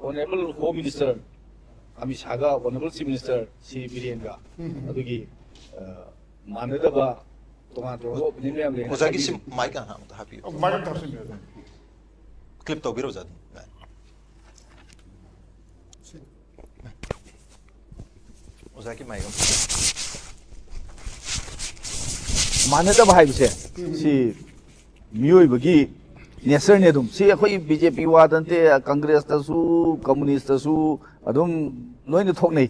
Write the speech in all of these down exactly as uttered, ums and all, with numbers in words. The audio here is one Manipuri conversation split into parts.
Honorable Home Minister Amit ꯁꯥꯍꯒ Honorable Chief Minister ꯁꯤ ꯕꯤꯔꯦꯟꯒ ꯑꯗꯨꯒꯤ ꯑ, ꯃꯥꯟꯅꯗꯕ ꯇꯣꯉꯥꯟ ꯇꯣꯉꯥꯟꯕ opinion ꯃꯌꯥꯝ ꯂꯩ꯫ ꯑꯣꯖꯥꯒꯤ ꯁꯤ mic ꯑꯃ ꯍꯥꯞꯄꯤꯌꯨ꯫ ꯃꯥꯏꯛ ꯊꯥꯁꯤꯟꯕꯤꯔꯣ꯫ Clip ꯇꯧꯕꯤꯔꯣ ꯑꯣꯖꯥ ꯑꯗꯨꯝ꯫ ꯑꯣꯖꯥꯒꯤ mic ꯑꯃ꯫ ꯃꯥꯟꯅꯗꯕ ꯍꯥꯏꯕꯁꯦ ꯁꯤ ꯃꯤꯑꯣꯏꯕꯒꯤ nature ꯅꯦ꯫ ꯑꯗꯨꯝ ꯁꯤ ꯑꯩꯈꯣꯏ ꯕꯤ ꯖꯦ ꯄꯤ ꯋꯥꯗ ꯅꯠꯇꯦ, ꯀꯪꯒ꯭ꯔꯦꯁꯇꯁꯨ ꯀꯝꯃꯨꯅꯤꯁꯇꯁꯨ ꯑꯗꯨꯝ ꯂꯣꯏꯅ ꯊꯣꯛꯅꯩ꯫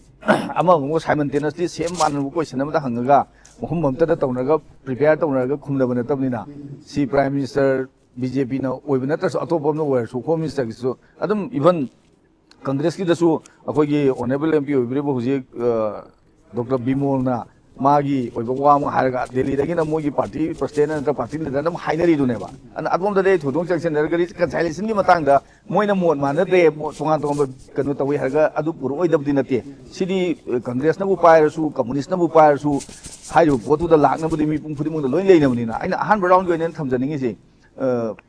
ꯑꯃꯒ ꯑꯃꯒ simultaneously same ꯃꯥꯟꯅꯕ question ꯑꯃꯗ ꯍꯪꯉꯒ ꯃꯐꯝ ꯑꯃꯠꯇꯗ ꯇꯧꯅꯔꯒ prepare ꯇꯧꯅꯔꯒ ꯈꯨꯝꯅꯕ ꯅꯠꯇꯕꯅꯤꯅ, ꯁꯤ Prime Minister ꯕꯤ ꯖꯦ ꯄꯤꯅ ꯑꯣꯏꯕ ꯅꯠꯇ꯭ꯔꯁꯨ ꯑꯇꯣꯞꯄ ꯑꯃꯅ ꯑꯣꯏꯔꯁꯨ Home Minister ꯒꯤꯁꯨ ꯑꯗꯨꯝ, even ꯀꯪꯒ꯭ꯔꯦꯁꯀꯤꯗꯁꯨ ꯑꯩꯈꯣꯏꯒꯤ Honorable M P ꯑꯣꯏꯕꯤꯔꯤꯕ ꯍꯧꯖꯤꯛ ꯑ, ꯗꯣꯛꯇꯔ ꯕꯤꯃꯣꯜꯅ ꯃꯥꯒꯤ ꯑꯣꯏꯕ ꯋꯥ ꯑꯃ ꯍꯥꯏꯔꯒ ꯗꯦꯜꯂꯤꯗꯒꯤꯅ ꯃꯣꯏꯒꯤ party president ꯅꯠꯇ꯭ꯔ party leader ꯅ ꯑꯗꯨꯝ ꯍꯥꯏꯅꯔꯤꯗꯨꯅꯦꯕ꯫ ꯑꯗꯨꯅ ꯑꯗꯣꯝꯗꯗꯤ ꯑꯩ ꯊꯣꯏꯗꯣꯛ ꯆꯪꯁꯤꯟꯅꯔꯒ reconciliation ꯒꯤ ꯃꯇꯥꯡꯗ ꯃꯣꯏꯅ ꯃꯣꯠ ꯃꯥꯟꯅꯗ꯭ꯔꯦ, ꯃꯣꯠ ꯇꯣꯉꯥꯟ ꯇꯣꯉꯥꯟꯕ ꯀꯩꯅꯣ ꯇꯧꯋꯤ ꯍꯥꯏꯔꯒ ꯑꯗꯨ ꯄꯨꯔꯛꯑꯣꯏꯗꯕꯗꯤ ꯅꯠꯇꯦ꯫ ꯁꯤꯗꯤ ꯑ, ꯀꯪꯒ꯭ꯔꯦꯁꯅꯕꯨ ꯄꯥꯏꯔꯁꯨ ꯀꯝꯃꯨꯅꯤꯁꯅꯕꯨ ꯄꯥꯏꯔꯁꯨ ꯍꯥꯏꯔꯤꯕ ꯄꯣꯠꯇꯨꯗ ꯂꯥꯛꯅꯕꯗꯤ ꯃꯤꯄꯨꯝ ꯈꯨꯗꯤꯡꯃꯛꯇ ꯂꯣꯏ ꯂꯩꯅꯕꯅꯤꯅ꯫ ꯑꯩꯅ ꯑꯍꯥꯟꯕ round ꯒꯤ ꯑꯣꯏꯅ ꯊꯝꯖꯅꯤꯡꯉꯤꯁꯦ,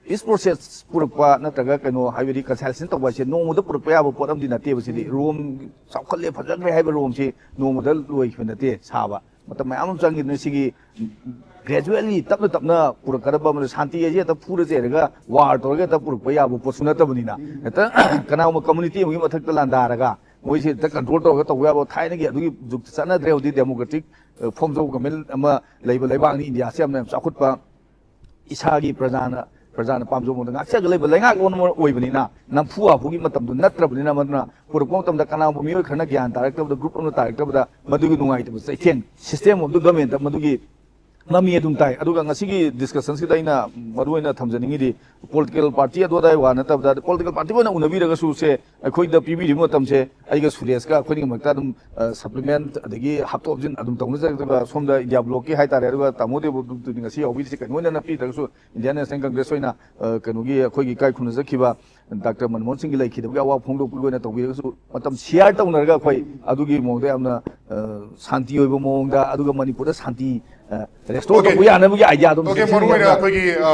peace process ꯄꯨꯔꯛꯄ ꯅꯠꯇ꯭ꯔꯒ ꯀꯩꯅꯣ ꯍꯥꯏꯕꯗꯤ reconciliation ꯇꯧꯕ ꯍꯥꯏꯁꯦ ꯅꯣꯡꯃꯗ ꯄꯨꯔꯛꯄ ꯌꯥꯕ ꯄꯣꯠ ꯑꯃꯗꯤ ꯅꯠꯇꯦꯕ꯫ ꯁꯤꯗꯤ ꯔꯣꯝ ꯆꯥꯎꯈꯠꯂꯦ, ꯐꯖꯈ꯭ꯔꯦ ꯍꯥꯏꯕ ꯔꯣꯝꯁꯤ ꯅꯣꯡꯃꯗ ꯂꯣꯏꯈꯤꯕ ꯅꯠꯇꯦ ꯁꯥꯕ꯫ ꯃꯇꯝ ꯃꯌꯥꯝ ꯑꯃ ꯆꯪꯈꯤꯗꯨꯅ ꯁꯤꯒꯤ gradually ꯇꯞꯅ ꯇꯞꯅ ꯄꯨꯔꯛꯀꯗꯕ ꯑꯃꯗ ꯁꯥꯟꯇꯤ ꯍꯥꯏꯁꯦ ꯍꯦꯛꯇ ꯐꯨꯔ ꯆꯩꯔꯒ war ꯇꯧꯔꯒ ꯍꯦꯛꯇ ꯄꯨꯔꯛꯄ ꯌꯥꯕ ꯄꯣꯠꯁꯨ ꯅꯠꯇꯕꯅꯤꯅ ꯍꯦꯛꯇ ꯀꯅꯥꯒꯨꯝꯕ community ꯑꯃꯒꯤ ꯃꯊꯛꯇ ꯂꯥꯟꯗꯥꯔꯒ ꯃꯣꯏꯁꯦ ꯍꯦꯛꯇ control ꯇꯧꯔꯒ ꯇꯧꯕ ꯌꯥꯕ ꯊꯥꯏꯅꯒꯤ ꯑꯗꯨꯒꯤ ꯖꯨꯛꯇ ꯆꯠꯅꯗ꯭ꯔꯦ꯫ ꯍꯧꯖꯤꯛ democratic forms of government ꯑꯃ ꯂꯩꯕ ꯂꯩꯕꯥꯛꯅꯤ ꯏꯟꯗꯤꯌꯥꯁꯦ, ꯌꯥꯝꯅ ꯌꯥꯝ ꯆꯥꯎꯈꯠꯄ꯫ ꯏꯁꯥꯒꯤ ꯄ꯭ꯔꯖꯥꯅ ꯄ꯭ꯔꯖꯥꯅ ꯄꯥꯝꯖꯕ ꯃꯑꯣꯡꯗ ꯉꯥꯛꯆꯒ ꯂꯩꯕ ꯂꯩꯉꯥꯛꯂꯣꯟ ꯑꯃ ꯑꯣꯏꯕꯅꯤꯅ ꯅꯝꯐꯨ ꯍꯥꯐꯨꯒꯤ ꯃꯇꯝꯗꯨ ꯅꯠꯇ꯭ꯔꯕꯅꯤꯅ ꯃꯗꯨꯅ ꯄꯨꯔꯛꯄ ꯃꯇꯝꯗ ꯀꯅꯥꯒꯨꯝꯕ ꯃꯤꯑꯣꯏ ꯈꯔꯅ ꯒ꯭ꯌꯥꯟ ꯇꯥꯔꯛꯇꯕꯗ group ꯑꯃ ꯇꯥꯔꯛꯇꯕꯗ ꯃꯗꯨꯒꯤ ꯅꯨꯡꯉꯥꯏꯇꯕ ꯆꯩꯊꯦꯡ system of the government ꯃꯗꯨꯒꯤ ꯃꯃꯤ ꯑꯗꯨꯝ ꯇꯥꯏ꯫ ꯑꯗꯨꯒ ꯉꯁꯤꯒꯤ discussion ꯁꯤꯗ ꯑꯩꯅ ꯃꯔꯨꯑꯣꯏꯅ ꯊꯝꯖꯅꯤꯡꯉꯤꯗꯤ political party ꯑꯗꯨ ꯑꯗꯥꯏ ꯋꯥ ꯅꯠꯇꯕꯗ political party ꯑꯣꯏꯅ ꯎꯅꯕꯤꯔꯒꯁꯨ ꯁꯦ ꯑꯩꯈꯣꯏꯗ ꯄꯤꯕꯤꯔꯤꯕ ꯃꯇꯝꯁꯦ ꯑꯩꯒ ꯁꯨꯔꯦꯁꯀ ꯑꯩꯈꯣꯏꯒꯤ ꯃꯔꯛꯇ ꯑꯗꯨꯝ supplement ꯑꯗꯒꯤ ꯍꯥꯞꯇꯣꯛ ꯍꯥꯞꯆꯤꯟ ꯑꯗꯨꯝ ꯇꯧꯅꯖꯩ꯫ ꯑꯗꯨꯒ ꯁꯣꯝꯗ ꯏꯟꯗꯤꯌꯥ ꯕ꯭ꯂꯣꯛꯀꯤ ꯍꯥꯏꯇꯥꯔꯦ, ꯑꯗꯨꯒ ꯇꯥꯃꯣ ꯗꯦꯕꯗꯨꯗꯤ ꯉꯁꯤ ꯌꯥꯎꯕꯤꯔꯤꯁꯦ ꯀꯩꯅꯣ ꯑꯣꯏꯅ ꯅꯠꯄꯤꯗ꯭ꯔꯒꯁꯨ ꯏꯟꯗꯤꯌꯥꯟ ꯅꯦꯁꯅꯦꯜ ꯀꯪꯒ꯭ꯔꯦꯁ ꯑꯣꯏꯅ ꯑ, ꯀꯩꯅꯣꯒꯤ ꯑꯩꯈꯣꯏꯒꯤ ꯏꯀꯥꯏ ꯈꯨꯝꯅꯖꯈꯤꯕ ꯗꯥꯛꯇꯔ ꯃꯟꯃꯣꯍꯟ ꯁꯤꯡꯒꯤ ꯂꯩꯈꯤꯗꯕꯒꯤ ꯑꯋꯥꯕ ꯐꯣꯡꯗꯣꯛꯄꯒꯤ ꯑꯣꯏꯅ ꯇꯧꯕꯤꯔꯒꯁꯨ ꯃꯇꯝ share ꯇꯧꯅꯔꯒ ꯑꯩꯈꯣꯏ ꯑꯗꯨꯒꯤ ꯃꯑꯣꯡꯗ ꯌꯥꯝꯅ ꯑ, ꯁꯥꯟꯇꯤ ꯑꯣꯏꯕ ꯃꯑꯣꯡꯗ ꯑꯗꯨꯒ ꯃꯅꯤꯄꯨꯔꯗ ꯁꯥꯟꯇꯤ restore Okay. ꯇꯧꯕ ꯌꯥꯅꯕꯒꯤ idea ꯑꯗꯨꯝ Okay, ꯃꯔꯨꯑꯣꯏꯅ ꯑꯩꯈꯣꯏꯒꯤ ꯑ,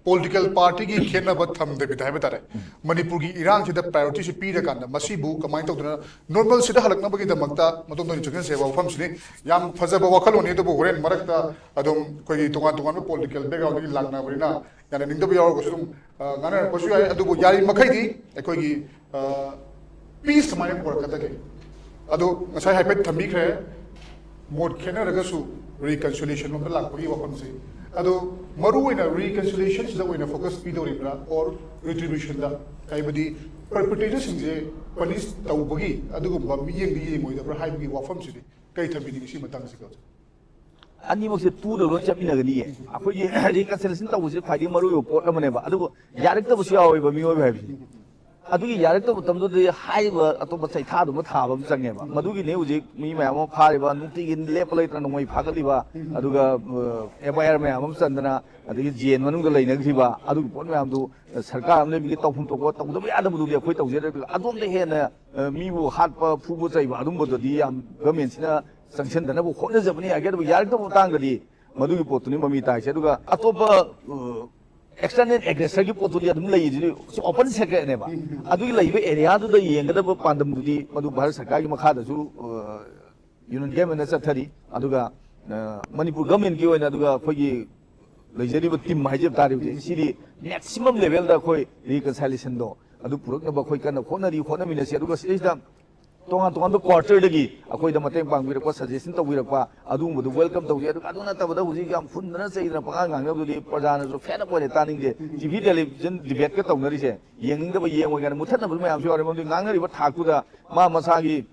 ꯄꯣꯂꯤꯇꯤꯀꯦꯜ ꯄꯥꯔꯇꯤꯒꯤ ꯈꯦꯠꯅꯕ ꯊꯝꯗꯕꯤꯗ ꯍꯥꯏꯕ ꯇꯥꯔꯦ, ꯃꯅꯤꯄꯨꯔꯒꯤ ꯏꯔꯥꯡꯁꯤꯗ ꯄ꯭ꯔꯥꯏꯌꯣꯔꯤꯇꯤꯁꯤ ꯄꯤꯔꯀꯥꯟꯗ ꯃꯁꯤꯕꯨ ꯀꯃꯥꯏꯅ ꯇꯧꯗꯅ ꯅꯣꯔꯃꯦꯜꯁꯤꯗ ꯍꯜꯂꯛꯅꯕꯒꯤꯗꯃꯛꯇ ꯃꯇꯨꯡꯗ ꯑꯣꯏꯅ ꯆꯪꯁꯤꯟꯁꯦ ꯍꯥꯏꯕ ꯋꯥꯐꯝꯁꯤꯅꯤ꯫ ꯌꯥꯝ ꯐꯖꯕ ꯋꯥꯈꯜꯂꯣꯟꯅꯤ, ꯑꯗꯨꯕꯨ ꯍꯣꯔꯦꯟ ꯃꯔꯛꯇ ꯑꯗꯨꯝ ꯑꯩꯈꯣꯏꯒꯤ ꯇꯣꯉꯥꯟ ꯇꯣꯉꯥꯟꯕ ꯄꯣꯂꯤꯇꯤꯀꯦꯜ ꯕꯦꯛꯒ꯭ꯔꯥꯎꯟꯗꯒꯤ ꯂꯥꯛꯅꯕꯅꯤꯅ ꯌꯥꯅꯅꯤꯡꯗꯕ ꯌꯥꯎꯔꯒꯁꯨ ꯑꯗꯨꯝ, ꯑ, ꯉꯥꯡꯅꯔꯛꯄꯁꯨ ꯌꯥꯏ꯫ ꯑꯗꯨꯕꯨ ꯌꯥꯔꯤꯃꯈꯩꯗꯤ ꯑꯩꯈꯣꯏꯒꯤ, ꯑ, ꯄꯤꯁ ꯀꯃꯥꯏꯅ ꯄꯨꯔꯛꯀꯗꯒꯦ? ꯑꯗꯣ ꯉꯁꯥꯏ ꯍꯥꯏꯐꯦꯠ ꯊꯝꯕꯤꯈ꯭ꯔꯦ, ꯃꯣꯠ ꯈꯦꯠꯅꯔꯒꯁꯨ ꯔꯤꯀꯟꯁꯤꯂꯤꯌꯦꯁꯟ ꯂꯣꯝꯗ ꯂꯥꯛꯄꯒꯤ ꯋꯥꯐꯝꯁꯦ꯫ ꯑꯗꯣ ꯃꯔꯨ ꯑꯣꯏꯅ ꯔꯤꯀꯟꯁꯤꯂꯤꯌꯦꯁꯟꯁꯤꯗ ꯑꯣꯏꯅ ꯐꯣꯀꯁ ꯄꯤꯗꯧꯔꯤꯕ꯭ꯔꯥ, ꯑꯣꯔ ꯔꯤꯇ꯭ꯔꯤꯕ꯭ꯌꯨꯁꯟꯗ, ꯍꯥꯏꯕꯗꯤ ꯄꯔꯄꯤꯇ꯭ꯔꯦꯇꯔꯁꯤꯡꯁꯦ ꯄꯅꯤꯁ ꯇꯧꯕꯒꯤ ꯑꯗꯨꯒꯨꯝꯕ ꯃꯤꯠꯌꯦꯡꯗ ꯌꯦꯡꯉꯣꯏꯗꯕ꯭ꯔꯥ ꯍꯥꯏꯕꯒꯤ ꯋꯥꯐꯝꯁꯤꯗꯤ ꯀꯩ ꯊꯝꯕꯤꯅꯤꯡꯉꯤ ꯁꯤ ꯃꯇꯥꯡꯁꯤꯗ? ꯑꯅꯤꯃꯛꯁꯦ ꯇꯨꯗ ꯂꯣꯏ ꯆꯠꯃꯤꯟꯅꯒꯅꯤꯌꯦ꯫ ꯑꯩꯈꯣꯏꯒꯤ ꯔꯤꯀꯟꯁꯤꯂꯦꯁꯟ ꯇꯧꯕꯁꯦ ꯈ꯭ꯋꯥꯏꯗꯒꯤ ꯃꯔꯨꯑꯣꯏꯕ ꯄꯣꯠ ꯑꯃꯅꯦꯕ꯫ ꯑꯗꯨꯕꯨ ꯌꯥꯔꯛꯇꯕꯁꯨ ꯌꯥꯎꯋꯦꯕ ꯃꯤꯑꯣꯏꯕ ꯍꯥꯏꯕꯁꯦ꯫ ꯑꯗꯨꯒꯤ ꯌꯥꯔꯛꯇꯕ ꯃꯇꯝꯗꯨꯗꯗꯤ ꯍꯥꯏꯔꯤꯕ ꯑꯇꯣꯞꯄ ꯆꯩꯊꯥꯗꯨꯃ ꯊꯥꯕ ꯑꯃ ꯆꯪꯉꯦꯕ꯫ ꯃꯗꯨꯒꯤꯅꯦ ꯍꯧꯖꯤꯛ ꯃꯤ ꯃꯌꯥꯝ ꯑꯃ ꯐꯥꯔꯤꯕ, ꯅꯨꯡꯇꯤꯒꯤ ꯂꯦꯞꯄ ꯂꯩꯇꯅ ꯅꯣꯡꯃꯩ ꯐꯥꯒꯠꯂꯤꯕ, ꯑꯗꯨꯒ ꯑꯦꯐ ꯑꯥꯏ ꯑꯥꯔ ꯃꯌꯥꯝ ꯑꯃ ꯆꯟꯗꯅ, ꯑꯗꯒꯤ ꯖꯦꯜ ꯃꯅꯨꯡꯗ ꯂꯩꯅꯈ꯭ꯔꯤꯕ꯫ ꯑꯗꯨꯒꯤ ꯄꯣꯠ ꯃꯌꯥꯝꯗꯨ ꯁꯔꯀꯥꯔ ꯑꯃ ꯂꯩꯕꯒꯤ ꯇꯧꯐꯝ ꯊꯣꯛꯄ ꯇꯧꯗꯕ ꯌꯥꯗꯕꯗꯨꯗꯤ ꯑꯩꯈꯣꯏ ꯇꯧꯖꯔꯦ꯫ ꯑꯗꯨꯒ ꯑꯗꯣꯝꯗ ꯍꯦꯟꯅ, ꯑ, ꯃꯤꯕꯨ ꯍꯥꯠꯄ, ꯐꯨꯕ, ꯆꯩꯕ ꯑꯗꯨꯝꯕꯗꯨꯗꯤ ꯌꯥꯝ ꯒꯃꯦꯟꯁꯤꯅ ꯆꯪꯁꯤꯟꯗꯅꯕ ꯍꯣꯠꯅꯖꯕꯅꯤ ꯍꯥꯏꯒꯦ꯫ ꯑꯗꯨꯕꯨ ꯌꯥꯔꯛꯇꯕ ꯃꯇꯥꯡꯗꯗꯤ ꯃꯗꯨꯒꯤ ꯄꯣꯠꯇꯨꯅꯤ ꯃꯃꯤ ꯇꯥꯏꯁꯦ꯫ ꯑꯗꯨꯒ ꯑꯇꯣꯞꯄ, ꯑ, ꯑꯦꯛꯁꯇꯔꯅꯦꯜ ꯑꯦꯒ꯭ꯔꯦꯁꯔꯒꯤ ꯄꯣꯠꯇꯨꯗꯤ ꯑꯗꯨꯝ ꯂꯩꯔꯤꯁꯤꯗꯤ, ꯁꯤ ꯑꯣꯄꯟ ꯁꯦꯀ꯭ꯔꯦꯠꯅꯦꯕ꯫ ꯑꯗꯨꯒꯤ ꯂꯩꯕ ꯑꯦꯔꯤꯌꯥꯗꯨꯗ ꯌꯦꯡꯒꯗꯕ ꯄꯥꯟꯗꯝꯗꯨꯗꯤ ꯃꯗꯨ ꯚꯥꯔꯠ ꯁꯔꯀꯥꯔꯒꯤ ꯃꯈꯥꯗꯁꯨ, ꯑ, ꯌꯨꯅꯤꯌꯟ ꯒꯃꯦꯟꯅ ꯆꯠꯊꯔꯤ꯫ ꯑꯗꯨꯒ, ꯑ, ꯃꯅꯤꯄꯨꯔ ꯒꯃꯦꯟꯒꯤ ꯑꯣꯏꯅ, ꯑꯗꯨꯒ ꯑꯩꯈꯣꯏꯒꯤ ꯂꯩꯖꯔꯤꯕ ꯇꯤꯝ ꯍꯥꯏꯖꯕ ꯇꯥꯔꯦ ꯍꯧꯖꯤꯛ, ꯁꯤꯗꯤ ꯃꯦꯛꯁꯤꯃꯝ ꯂꯦꯚꯦꯜꯗ ꯑꯩꯈꯣꯏ ꯔꯤꯀꯟꯁꯥꯏꯂꯦꯁꯟꯗꯣ ꯑꯗꯨ ꯄꯨꯔꯛꯅꯕ ꯑꯩꯈꯣꯏ ꯀꯟꯅ ꯍꯣꯠꯅꯔꯤ, ꯍꯣꯠꯅꯃꯤꯟꯅꯁꯤ꯫ ꯑꯗꯨꯒ ꯁꯤꯗꯩꯁꯤꯗ ꯇꯣꯉꯥꯟ ꯇꯣꯉꯥꯟꯕ ꯀ꯭ꯋꯥꯔꯇꯔꯗꯒꯤ ꯑꯩꯈꯣꯏꯗ ꯃꯇꯦꯡ ꯄꯥꯡꯕꯤꯔꯛꯄ, ꯁꯖꯦꯁꯟ ꯇꯧꯕꯤꯔꯛꯄ, ꯑꯗꯨꯒꯨꯝꯕꯗꯨ ꯋꯦꯜꯀꯝ ꯇꯧꯖꯩ꯫ ꯑꯗꯨꯒ ꯑꯗꯨ ꯅꯠꯇꯕꯗ ꯍꯧꯖꯤꯛ ꯌꯥꯝ ꯐꯨꯟꯗꯅ ꯆꯩꯗꯅ ꯄꯉꯥꯡ ꯉꯥꯡꯅꯕꯗꯨꯗꯤ ꯄ꯭ꯔꯖꯥꯅꯁꯨ ꯐꯦꯟ ꯑꯣꯏꯔꯦ, ꯇꯥꯅꯤꯡꯗꯦ꯫ ꯇꯤ ꯚꯤ ꯇꯦꯂꯤꯚꯤꯖꯟ ꯗꯤꯕꯦꯠꯀ ꯇꯧꯅꯔꯤꯁꯦ, ꯌꯦꯡꯅꯤꯡꯗꯕ, ꯌꯦꯡꯉꯣꯏ ꯀꯥꯏꯅ ꯃꯨꯊꯠꯅꯕꯁꯨ ꯃꯌꯥꯝꯁꯨ ꯌꯥꯎꯔꯦ꯫ ꯃꯔꯝꯗꯤ ꯉꯥꯡꯅꯔꯤꯕ ꯊꯥꯛꯇꯨꯗ ꯃꯥ ꯃꯁꯥꯒꯤ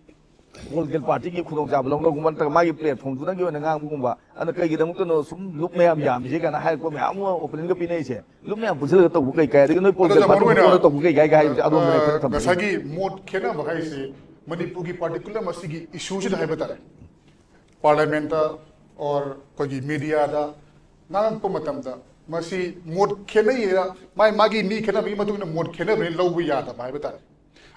ꯄꯣꯂꯤꯇꯤꯀꯦꯜ ꯄꯥꯔꯇꯤꯒꯤ ꯈꯨꯗꯣꯡꯆꯥꯕ ꯂꯧꯅꯒꯨꯝꯕ ꯅꯠꯇ꯭ꯔꯒ ꯃꯥꯒꯤ ꯄ꯭ꯂꯦꯠꯐꯣꯝꯗꯨꯗꯒꯤ ꯑꯣꯏꯅ ꯉꯥꯡꯕꯒꯨꯝꯕ꯫ ꯑꯗꯨꯅ ꯀꯩꯒꯤꯗꯃꯛꯇꯅꯣ ꯁꯨꯝ ꯂꯨꯞ ꯃꯌꯥꯝ ꯌꯥꯝꯃꯤꯁꯦ ꯀꯥꯏꯅ ꯍꯥꯏꯔꯛꯄ ꯃꯌꯥꯝ ꯑꯃ ꯑꯣꯄꯤꯅꯤꯌꯟꯒ ꯄꯤꯅꯔꯤꯁꯦ꯫ ꯂꯨꯞ ꯃꯌꯥꯝ ꯄꯨꯟꯁꯤꯜꯂꯒ ꯇꯧꯕ ꯀꯩ ꯀꯥꯏ, ꯑꯗꯒꯤ ꯅꯣꯏ ꯄꯣꯂꯤꯇꯤꯀꯦꯜ ꯑꯗꯨꯗ ꯄꯥꯔꯇꯤ ꯃꯔꯨꯑꯣꯏꯅ, ꯈꯨꯗꯤꯡꯃꯛꯅ ꯇꯧꯕ ꯀꯩ ꯀꯥꯏ ꯍꯥꯏꯕꯁꯦ ꯑꯗꯣꯝꯗꯅ ꯑ, ꯑꯩꯈꯣꯏꯅ ꯊꯝꯖꯅꯤꯡꯉꯤ꯫ ꯉꯁꯥꯏꯒꯤ ꯃꯣꯠ ꯈꯦꯠꯅꯕ ꯍꯥꯏꯁꯦ ꯃꯅꯤꯄꯨꯔꯒꯤ ꯄꯥꯔꯇꯤꯀꯨꯂꯔ ꯃꯁꯤꯒꯤ ꯏꯁꯨꯁꯤꯗ ꯍꯥꯏꯕ ꯇꯥꯔꯦ, ꯄꯥꯔꯂꯤꯌꯥꯃꯦꯟꯇ ꯑꯣꯔ ꯑꯩꯈꯣꯏꯒꯤ ꯃꯦꯗꯤꯌꯥꯗ ꯉꯥꯡꯉꯛꯄ ꯃꯇꯝꯗ ꯃꯁꯤ ꯃꯣꯠ ꯈꯦꯠꯅꯩꯌꯦꯅ ꯃꯥꯏ ꯃꯥꯒꯤ ꯃꯤ ꯈꯦꯠꯅꯕꯒꯤ ꯃꯇꯨꯡ ꯏꯟꯅ ꯃꯣꯠ ꯈꯦꯠꯅꯕꯅꯤ ꯂꯧꯕ ꯌꯥꯗꯕ ꯍꯥꯏꯕ ꯇꯥꯔꯦ꯫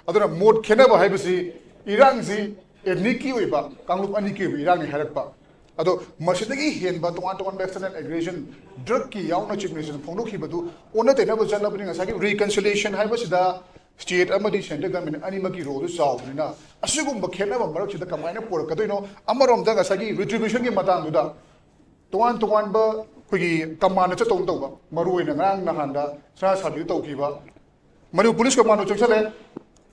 ꯑꯗꯨꯅ ꯃꯣꯠ ꯈꯦꯠꯅꯕ ꯍꯥꯏꯕꯁꯤ ꯏꯔꯥꯡꯁꯤ ꯑꯦꯊꯅꯤꯛꯀꯤ ꯑꯣꯏꯕ, ꯀꯥꯡꯂꯨꯞ ꯑꯅꯤꯒꯤ ꯑꯣꯏꯕ ꯏꯔꯥꯡꯅꯤ ꯍꯥꯏꯔꯛꯄ, ꯑꯗꯣ ꯃꯁꯤꯗꯒꯤ ꯍꯦꯟꯕ ꯇꯣꯉꯥꯟ ꯇꯣꯉꯥꯟꯕ external aggression, drugꯀꯤ ꯌꯥꯎꯅ Chief Minister ꯐꯣꯡꯗꯣꯛꯈꯤꯕꯗꯨ ꯑꯣꯟꯅ ꯇꯩꯅꯕ ꯆꯠꯂꯕꯅꯤ꯫ ꯉꯁꯥꯏꯒꯤ reconciliation ꯍꯥꯏꯕꯁꯤꯗ state ꯑꯃꯗꯤ central government ꯑꯅꯤꯃꯛꯀꯤ roleꯗꯨ ꯆꯥꯎꯕꯅꯤꯅ, ꯑꯁꯤꯒꯨꯝꯕ ꯈꯦꯠꯅꯕ ꯃꯔꯛꯁꯤꯗ ꯀꯃꯥꯏꯅ ꯄꯨꯔꯛꯀꯗꯣꯏꯅꯣ? ꯑꯃꯔꯣꯝꯗ ꯉꯁꯥꯏꯒꯤ retributionꯒꯤ ꯃꯇꯥꯡꯗꯨꯗ ꯇꯣꯉꯥꯟ ꯇꯣꯉꯥꯟꯕ ꯑꯩꯈꯣꯏꯒꯤ commandꯅ ꯆꯠꯇꯧ ꯇꯧꯕ, ꯃꯔꯨ ꯑꯣꯏꯅ ꯉꯔꯥꯡ ꯅꯍꯥꯟꯗ ꯁꯅꯥ ꯁꯥꯕꯤꯗ ꯇꯧꯈꯤꯕ, ꯃꯅꯤꯄꯨꯔ police commando ꯆꯪꯁꯜꯂꯦ,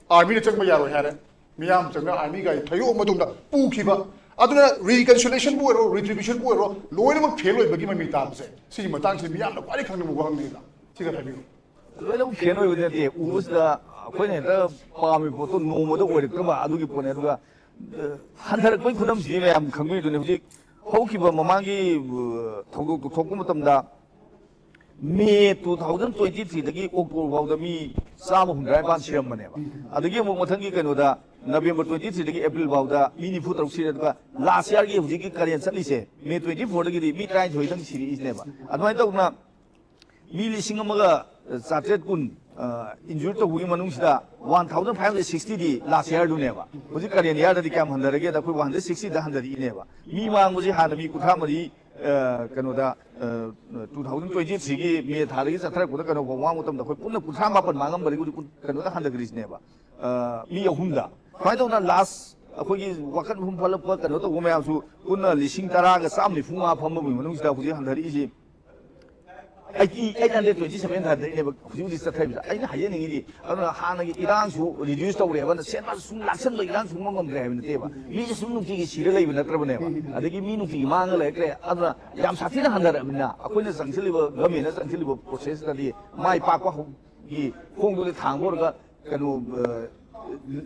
armyꯅ ꯆꯪꯕ ꯌꯥꯔꯣꯏ ꯍꯥꯏꯔꯦ, ꯃꯤꯌꯥꯝ ꯆꯪꯅ army ꯒꯥꯔꯤ ꯊꯩꯗꯣꯛꯑ ꯃꯇꯨꯡꯗ ꯄꯨꯈꯤꯕ꯫ ꯑꯗꯨꯅ reconciliationꯕꯨ ꯑꯣꯏꯔꯣ, retributionꯕꯨ ꯑꯣꯏꯔꯣ, ꯂꯣꯏꯅꯃꯛ fail ꯑꯣꯏꯕꯒꯤ ꯃꯃꯤ ꯇꯥꯕꯁꯦ, ꯁꯤꯒꯤ ꯃꯇꯥꯡꯁꯤꯗ ꯃꯤꯌꯥꯝꯅ ꯈ꯭ꯋꯥꯏꯗꯒꯤ ꯈꯪꯅꯤꯡꯕ ꯋꯥꯍꯪꯅꯤꯗ꯫ ꯁꯤꯒ ꯍꯥꯏꯕꯤꯌꯨ꯫ ꯂꯣꯏꯅꯃꯛ fail ꯑꯣꯏꯕꯗꯤ ꯅꯠꯇꯦ꯫ ꯎꯕꯁꯤꯗ ꯑꯩꯈꯣꯏꯅ ꯍꯦꯛꯇ ꯄꯥꯝꯃꯤꯕ ꯄꯣꯠꯇꯣ ꯅꯣꯡꯃꯗ ꯑꯣꯏꯔꯛꯇꯕ ꯑꯗꯨꯒꯤ ꯄꯣꯠꯅꯦ꯫ ꯑꯗꯨꯒ ꯑ, ꯍꯟꯊꯔꯛꯄꯒꯤ ꯈꯨꯗꯝꯁꯤꯗꯤ ꯃꯌꯥꯝ ꯈꯪꯕꯤꯗꯨꯅꯤ꯫ ꯍꯧꯖꯤꯛ ꯍꯧꯈꯤꯕ ꯃꯃꯥꯡꯒꯤ ꯑ, ꯊꯧꯗꯣꯛꯇꯨ ꯊꯣꯛꯄ ꯃꯇꯝꯗ ꯃꯦ two thousand twenty threeꯗꯒꯤ October ꯐꯥꯎꯗ ꯃꯤ ꯆꯥꯝꯃ ꯍꯨꯝꯗ꯭ꯔꯥ ꯅꯤꯄꯥꯟ ꯁꯤꯔꯝꯕꯅꯦꯕ꯫ ꯑꯗꯒꯤ ꯑꯃꯨꯛ ꯃꯊꯪꯒꯤ ꯀꯩꯅꯣꯗ November twenty threeꯗꯒꯤ April ꯐꯥꯎꯗ ꯃꯤ ꯅꯤꯐꯨ ꯇꯔꯨꯛ ꯁꯤꯔꯦ꯫ ꯑꯗꯨꯒ last yearꯒꯤ ꯍꯧꯖꯤꯛꯀꯤ current ꯆꯠꯂꯤꯁꯦ, May twenty fourꯗꯒꯤꯗꯤ ꯃꯤ ꯇꯔꯥꯅꯤꯊꯣꯏꯗꯪ ꯁꯤꯔꯛꯏꯁꯤꯅꯦꯕ꯫ ꯑꯗꯨꯃꯥꯏꯅ ꯇꯧꯗꯅ ꯃꯤ ꯂꯤꯁꯤꯡ ꯑꯃꯒ ꯆꯥꯇ꯭ꯔꯦꯠ ꯀꯨꯟ injure ꯇꯧꯕꯒꯤ ꯃꯅꯨꯡꯁꯤꯗ one thousand five hundred sixtyꯗꯤ last yearꯗꯨꯅꯦꯕ꯫ ꯍꯧꯖꯤꯛ current yearꯗꯗꯤ ꯀꯌꯥꯝ ꯍꯟꯊꯔꯒꯦꯗ ꯑꯩꯈꯣꯏ one hundred sixtyꯗ ꯍꯟꯊꯔꯛꯏꯅꯦꯕ꯫ ꯃꯤ ꯃꯥꯡꯕꯁꯤ ꯍꯥꯟꯅ ꯃꯤ ꯀꯨꯟꯊ꯭ꯔꯥ ꯃꯔꯤ, ꯑ, ꯀꯩꯅꯣꯗ, ꯑ, two thousand twenty threeꯒꯤ May ꯊꯥꯗꯒꯤ ꯆꯠꯊꯔꯛꯄꯗ ꯀꯩꯅꯣ ꯐꯥꯎ ꯃꯥꯡꯕ ꯃꯇꯝꯗ ꯑꯩꯈꯣꯏ ꯄꯨꯟꯅ ꯀꯨꯟꯊ꯭ꯔꯥ ꯃꯥꯄꯟ ꯃꯥꯡꯉꯝꯕꯗꯒꯤ ꯍꯧꯖꯤꯛ ꯀꯨꯟ-, ꯀꯩꯅꯣꯗ ꯍꯟꯊꯈ꯭ꯔꯤꯁꯤꯅꯦꯕ꯫ ꯑ, ꯃꯤ ꯑꯍꯨꯝꯗ꯫ ꯁꯨꯃꯥꯏꯅ ꯇꯧꯗꯅ last ꯑꯩꯈꯣꯏꯒꯤ ꯋꯥꯀꯠ ꯃꯐꯝ ꯐꯠꯂꯛꯄ ꯀꯩꯅꯣ ꯇꯧꯕ ꯃꯌꯥꯝꯁꯨ ꯄꯨꯟꯅ ꯂꯤꯁꯤꯡ ꯇꯔꯥꯒ ꯆꯥꯝ ꯅꯤꯐꯨ ꯃꯉꯥ ꯐꯝꯕꯒꯤ ꯃꯅꯨꯡꯁꯤꯗ ꯍꯧꯖꯤꯛ ꯍꯟꯊꯔꯛꯏꯁꯤ eighty, eight hundred twenty seven ꯊꯥꯗꯩꯅꯦꯕ ꯍꯧꯖꯤꯛ ꯍꯧꯖꯤꯛ ꯆꯠꯊꯔꯤꯕꯁꯦ꯫ ꯑꯩꯅ ꯍꯥꯏꯖꯅꯤꯡꯉꯤꯗꯤ, ꯑꯗꯨꯅ ꯍꯥꯟꯅꯒꯤ ꯏꯔꯥꯡꯁꯨ reduce ꯇꯧꯔꯦꯕ, ꯁꯦꯟꯕ ꯁꯨꯝ ꯂꯥꯛꯁꯟꯕ ꯏꯔꯥꯡ ꯁꯨꯝ ꯉꯝꯗ꯭ꯔꯦ ꯍꯥꯏꯕ ꯅꯠꯇꯦꯕ꯫ ꯃꯤꯁꯦ ꯁꯨꯝ ꯅꯨꯡꯇꯤꯒꯤ ꯁꯤꯔ ꯂꯩꯕ ꯅꯠꯇ꯭ꯔꯕꯅꯦꯕ꯫ ꯑꯗꯒꯤ ꯃꯤ ꯅꯨꯡꯇꯤꯒꯤ ꯃꯥꯡꯉ ꯂꯩꯔꯛꯇ꯭ꯔꯦ꯫ ꯑꯗꯨꯅ ꯌꯥꯝ ꯁꯥꯊꯤꯅ ꯍꯟꯊꯔꯛꯑꯕꯅꯤꯅ ꯑꯩꯈꯣꯏꯅ ꯆꯪꯁꯤꯜꯂꯤꯕ, governmentꯅ ꯆꯪꯁꯤꯜꯂꯤꯕ processꯇꯗꯤ ꯃꯥꯏ ꯄꯥꯛꯄ ꯍꯧ-, ꯒꯤ ꯈꯣꯡꯗꯨꯗ ꯊꯥꯡꯕ ꯑꯣꯏꯔꯒ ꯀꯩꯅꯣ, ꯑ,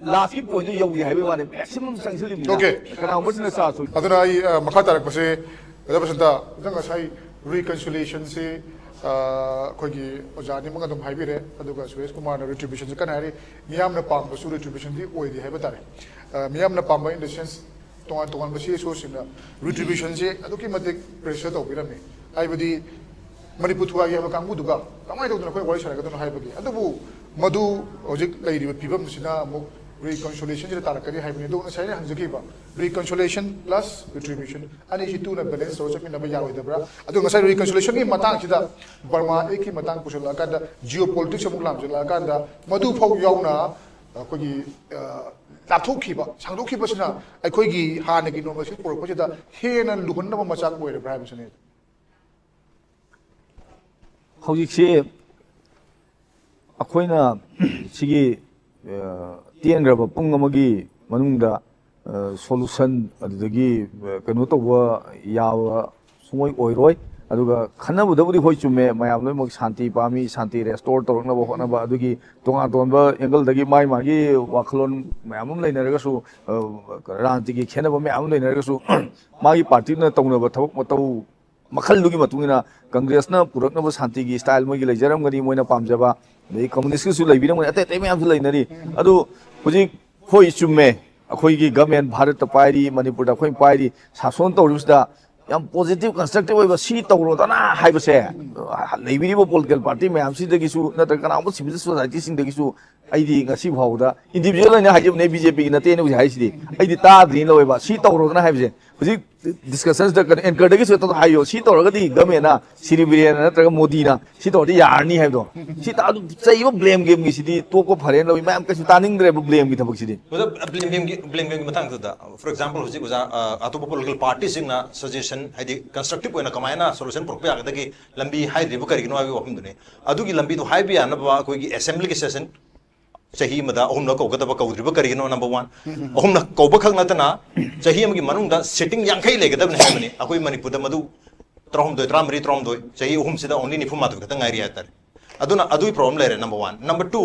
lastꯀꯤ pointꯗꯨ ꯌꯧꯗꯦ ꯍꯥꯏꯕꯒꯤ ꯋꯥꯅꯤ, maximum ꯆꯪꯁꯤꯜꯂꯤꯕꯅꯤꯅ꯫ Okay. ꯀꯅꯥꯒꯨꯝꯕꯁꯤꯅ ꯆꯥꯁꯨ꯫ ꯑꯗꯨꯅ ꯑꯩ, ꯑ, ꯃꯈꯥ ꯇꯥꯔꯛꯄꯁꯦ, ꯑꯣꯖꯥ ꯕꯁꯟꯇ, ꯑꯣꯖꯥ, ꯉꯁꯥꯏ reconciliationꯁꯤ, ꯑ, ꯑꯩꯈꯣꯏꯒꯤ ꯑꯣꯖꯥ ꯑꯅꯤꯃꯛ ꯑꯗꯨꯝ ꯍꯥꯏꯕꯤꯔꯦ, ꯑꯗꯨꯒ ꯁꯨꯔꯦꯁ ꯀꯨꯃꯥꯔꯅ retributionꯁꯤ ꯀꯟꯅ ꯍꯥꯏꯔꯤ, ꯃꯤꯌꯥꯝꯅ ꯄꯥꯝꯕꯁꯨ retributionꯗꯤ ꯑꯣꯏꯗꯦ ꯍꯥꯏꯕ ꯇꯥꯔꯦ꯫ ꯑ, ꯃꯤꯌꯥꯝꯅ ꯄꯥꯝꯕ in the sense, ꯇꯣꯉꯥꯟ ꯇꯣꯉꯥꯟꯕ CSOꯁꯤꯡꯅ retributionꯁꯦ ꯑꯗꯨꯛꯀꯤ ꯃꯇꯤꯛ pressure ꯇꯧꯕꯤꯔꯝꯃꯤ꯫ ꯍꯥꯏꯕꯗꯤ ꯃꯅꯤꯄꯨꯔ ꯊꯨꯒꯥꯏꯒꯦ ꯍꯥꯏꯕ ꯀꯥꯡꯕꯨꯗꯨꯒ ꯀꯃꯥꯏꯅ ꯇꯧꯗꯅ ꯑꯩꯈꯣꯏ ꯋꯥꯔꯤ ꯁꯥꯟꯅꯒꯗꯕꯅꯣ ꯍꯥꯏꯕꯒꯤ꯫ ꯑꯗꯨꯕꯨ ꯃꯗꯨ ꯍꯧꯖꯤꯛ ꯂꯩꯔꯤꯕ ꯐꯤꯕꯝꯁꯤꯅ ꯑꯃꯨꯛ ꯔꯤꯀꯟꯁꯣꯂꯦꯁꯟꯁꯤꯗ ꯇꯥꯔꯛꯀꯅꯤ ꯍꯥꯏꯕꯅꯤ꯫ ꯑꯗꯨ ꯉꯁꯥꯏ ꯑꯩꯅ ꯍꯪꯖꯈꯤꯕ ꯔꯤꯀꯟꯁꯣꯂꯦꯁꯟ ꯄ꯭ꯂꯁ ꯔꯤꯇ꯭ꯔꯤꯕ꯭ꯌꯨꯁꯟ ꯑꯅꯤꯁꯤ ꯇꯨꯅ ꯕꯦꯂꯦꯟꯁ ꯇꯧꯔ ꯆꯠꯃꯤꯟꯅꯕ ꯌꯥꯔꯣꯏꯗꯕ꯭ꯔꯥ? ꯑꯗꯨ ꯉꯁꯥꯏ ꯔꯤꯀꯟꯁꯣꯂꯦꯁꯟꯒꯤ ꯃꯇꯥꯡꯁꯤꯗ ꯕꯔꯃꯥ ꯑꯦꯛꯀꯤ ꯃꯇꯥꯡ ꯄꯨꯁꯤꯜꯂꯛꯑꯀꯥꯟꯗ ꯖꯤꯑꯣ ꯄꯣꯂꯤꯇꯤꯛꯁ ꯑꯃꯨꯛ ꯂꯥꯝꯁꯤꯜꯂꯛꯑꯀꯥꯟꯗ ꯃꯗꯨ ꯐꯥꯎ ꯌꯥꯎꯅ ꯑꯩꯈꯣꯏꯒꯤ ꯂꯥꯞꯊꯣꯛꯈꯤꯕ, ꯁꯥꯡꯗꯣꯛꯈꯤꯕꯁꯤꯅ ꯑꯩꯈꯣꯏꯒꯤ ꯍꯥꯟꯅꯒꯤ ꯅꯣꯔꯃꯦꯜꯁꯤ ꯄꯨꯔꯛꯄꯁꯤꯗ ꯍꯦꯟꯅ ꯂꯨꯍꯟꯅꯕ ꯃꯆꯥꯛ ꯑꯣꯏꯔꯕ꯭ꯔꯥ ꯍꯥꯏꯕꯁꯤꯅꯤ꯫ ꯍꯧꯖꯤꯛꯁꯤ ꯑꯩꯈꯣꯏꯅ ꯁꯤꯒꯤ ꯇꯦꯟꯈ꯭ꯔꯕ ꯄꯨꯡ ꯑꯃꯒꯤ ꯃꯅꯨꯡꯗ ꯁꯣꯂꯨꯁꯟ ꯑꯗꯨꯗꯒꯤ ꯀꯩꯅꯣ ꯇꯧꯕ ꯌꯥꯕ ꯁꯨꯡꯑꯣꯏ ꯑꯣꯏꯔꯣꯏ꯫ ꯑꯗꯨꯒ ꯈꯟꯅꯕꯗꯕꯨꯗꯤ ꯍꯣꯏ ꯆꯨꯝꯃꯦ, ꯃꯌꯥꯝ ꯂꯣꯏꯅꯃꯛ ꯁꯥꯟꯇꯤ ꯄꯥꯝꯃꯤ, ꯁꯥꯟꯇꯤ ꯔꯦꯁꯇꯣꯔ ꯇꯧꯔꯛꯅꯕ ꯍꯣꯠꯅꯕ, ꯑꯗꯨꯒꯤ ꯇꯣꯉꯥꯟ ꯇꯣꯉꯥꯟꯕ ꯑꯦꯡꯒꯜꯗꯒꯤ ꯃꯥꯒꯤ ꯃꯥꯒꯤ ꯋꯥꯈꯜꯂꯣꯟ ꯃꯌꯥꯝ ꯑꯃ ꯂꯩꯅꯔꯒꯁꯨ, ꯔꯥꯖꯅꯤꯇꯤꯒꯤ ꯈꯦꯠꯅꯕ ꯃꯌꯥꯝ ꯑꯃ ꯂꯩꯅꯔꯒꯁꯨ, ꯃꯥꯒꯤ ꯄꯥꯔꯇꯤꯗꯨꯅ ꯇꯧꯅꯕ ꯊꯕꯛ ꯃꯇꯧ ꯃꯈꯜꯗꯨꯒꯤ ꯃꯇꯨꯡ ꯏꯟꯅ ꯀꯪꯒ꯭ꯔꯦꯁꯅ ꯄꯨꯔꯛꯅꯕ ꯁꯥꯟꯇꯤꯒꯤ ꯁ꯭ꯇꯥꯏꯜ ꯃꯣꯏꯒꯤ ꯂꯩꯖꯔꯝꯒꯅꯤ, ꯃꯣꯏꯅ ꯄꯥꯝꯖꯕ, ꯑꯗꯩ ꯀꯝꯃꯨꯅꯤꯁꯀꯤꯁꯨ ꯂꯩꯕꯤꯔꯝꯒꯅꯤ, ꯑꯇꯩ ꯑꯇꯩ ꯃꯌꯥꯝꯁꯨ ꯂꯩꯅꯔꯤ꯫ ꯑꯗꯨ ꯍꯧꯖꯤꯛ ꯍꯣꯏ ꯆꯨꯝꯃꯦ, ꯑꯩꯈꯣꯏꯒꯤ ꯒꯃꯦꯟ ꯚꯥꯔꯠꯇ ꯄꯥꯏꯔꯤ, ꯃꯅꯤꯄꯨꯔꯗ ꯑꯩꯈꯣꯏꯅ ꯄꯥꯏꯔꯤ, ꯁꯥꯁꯣꯟ ꯇꯧꯔꯤꯕꯁꯤꯗ ꯌꯥꯝ ꯄꯣꯖꯤꯇꯤꯚ ꯀꯟꯁꯇ꯭ꯔꯛꯇꯤꯚ ꯑꯣꯏꯕ ꯁꯤ ꯇꯧꯔꯣꯗꯅ ꯍꯥꯏꯕꯁꯦ ꯂꯩꯕꯤꯔꯤꯕ ꯄꯣꯂꯤꯇꯤꯀꯦꯜ ꯄꯥꯔꯇꯤ ꯃꯌꯥꯝꯁꯤꯗꯒꯤꯁꯨ ꯅꯠꯇ꯭ꯔꯒ ꯀꯅꯥꯒꯨꯝꯕ ꯁꯤꯚꯤꯜ ꯁꯣꯁꯥꯏꯇꯤꯁꯤꯡꯗꯒꯤꯁꯨ ꯑꯩꯗꯤ ꯉꯁꯤ ꯐꯥꯎꯕꯗ ꯏꯟꯗꯤꯕꯤꯖꯨꯋꯦꯜ ꯑꯣꯏꯅ ꯍꯥꯏꯖꯕꯅꯦ, ꯕꯤ ꯖꯦ ꯄꯤꯒꯤ ꯅꯠꯇꯦꯅ ꯍꯧꯖꯤꯛ ꯍꯥꯏꯁꯤꯗꯤ ꯑꯩꯗꯤ ꯇꯥꯗ꯭ꯔꯤꯅ ꯂꯧꯋꯦꯕ꯫ ꯁꯤ ꯇꯧꯔꯣꯗꯅ ꯍꯥꯏꯕꯁꯦ ꯍꯧꯖꯤꯛ ꯗꯤꯁꯀꯁꯟꯁꯤꯗ ꯀꯩꯅꯣ ꯑꯦꯡꯀꯔꯗꯒꯤꯁꯨ ꯍꯦꯛꯇ ꯍꯥꯏꯌꯣ, ꯁꯤ ꯇꯧꯔꯒꯗꯤ ꯒꯃꯦꯟꯅ, ꯁꯤꯔꯤ ꯕꯤꯔꯦꯟꯅ ꯅꯠꯇ꯭ꯔꯒ ꯃꯣꯗꯤꯅ ꯁꯤ ꯇꯧꯔꯗꯤ ꯌꯥꯔꯅꯤ ꯍꯥꯏꯕꯗꯣ꯫ ꯁꯤ ꯇ- ꯑꯗꯨꯝ ꯆꯩꯕ ꯕ꯭ꯂꯦꯝ ꯒꯦꯝꯒꯤꯁꯤꯗꯤ ꯇꯣꯛꯄ ꯐꯔꯦꯅ ꯂꯧꯏ꯫ ꯃꯌꯥꯝ ꯀꯩꯁꯨ ꯇꯥꯅꯤꯡꯗ꯭ꯔꯦꯕ ꯕ꯭ꯂꯦꯝꯒꯤ ꯊꯕꯛꯁꯤꯗꯤ꯫ ꯑꯣꯖꯥ, ꯕ꯭ꯂꯦꯝ ꯒꯦꯝꯒꯤ ꯕ꯭ꯂꯦꯝ ꯒꯦꯝꯒꯤ ꯃꯇꯥꯡꯗꯨꯗ, ꯐꯣꯔ ꯑꯦꯛꯖꯥꯝꯄꯜ, ꯍꯧꯖꯤꯛ ꯑꯣꯖꯥ, ꯑ, ꯑꯇꯣꯞꯄ ꯄꯣꯂꯤꯇꯤꯀꯦꯜ ꯄꯥꯔꯇꯤꯁꯤꯡꯅ ꯁꯖꯦꯁꯟ, ꯍꯥꯏꯗꯤ ꯀꯟꯁꯇ꯭ꯔꯛꯇꯤꯞ ꯑꯣꯏꯅ ꯀꯃꯥꯏꯅ ꯁꯣꯂꯨꯁꯟ ꯄꯨꯔꯛꯄ ꯌꯥꯒꯗꯒꯦ ꯂꯝꯕꯤ ꯍꯥꯏꯗ꯭ꯔꯤꯕ ꯀꯔꯤꯒꯤꯅꯣ ꯍꯥꯏꯕꯒꯤ ꯋꯥꯐꯝꯗꯨꯅꯤ꯫ ꯑꯗꯨꯒꯤ ꯂꯝꯕꯤꯗꯣ ꯍꯥꯏꯕ ꯌꯥꯅꯕ ꯑꯩꯈꯣꯏꯒꯤ ꯑꯦꯁꯦꯝꯕ꯭ꯂꯤꯒꯤ ꯁꯦꯁꯟ ꯆꯍꯤ ꯑꯃꯗ ꯑꯍꯨꯝꯂꯛ ꯀꯧꯒꯗꯕ ꯀꯧꯗ꯭ꯔꯤꯕ ꯀꯔꯤꯒꯤꯅꯣ? Number one. ꯑꯍꯨꯝꯂꯛ ꯀꯧꯕ ꯈꯛ ꯅꯠꯇꯅ ꯆꯍꯤ ꯑꯃꯒꯤ ꯃꯅꯨꯡꯗ ꯁꯤꯇꯤꯡ ꯌꯥꯡꯈꯩ ꯂꯩꯒꯗꯕꯅꯤ ꯍꯥꯏꯕꯅꯤ꯫ ꯑꯩꯈꯣꯏ ꯃꯅꯤꯄꯨꯔꯗ ꯃꯗꯨ ꯇꯔꯥꯍꯨꯝꯗꯣꯏ, ꯇꯔꯥꯃꯔꯤ, ꯇꯔꯥꯍꯨꯝꯗꯣꯏ, ꯆꯍꯤ ꯑꯍꯨꯝꯁꯤꯗ ꯑꯣꯟꯂꯤ ꯅꯤꯐꯨ ꯃꯥꯊꯣꯏ ꯈꯛꯇ ꯉꯥꯏꯔꯤ ꯍꯥꯏꯇꯥꯔꯦ꯫ ꯑꯗꯨꯅ ꯑꯗꯨꯒꯤ ꯄ꯭ꯔꯣꯕ꯭ꯂꯦꯝ ꯂꯩꯔꯦ, ꯅꯝꯕꯔ ꯋꯥꯟ꯫ ꯅꯝꯕꯔ ꯇꯨ,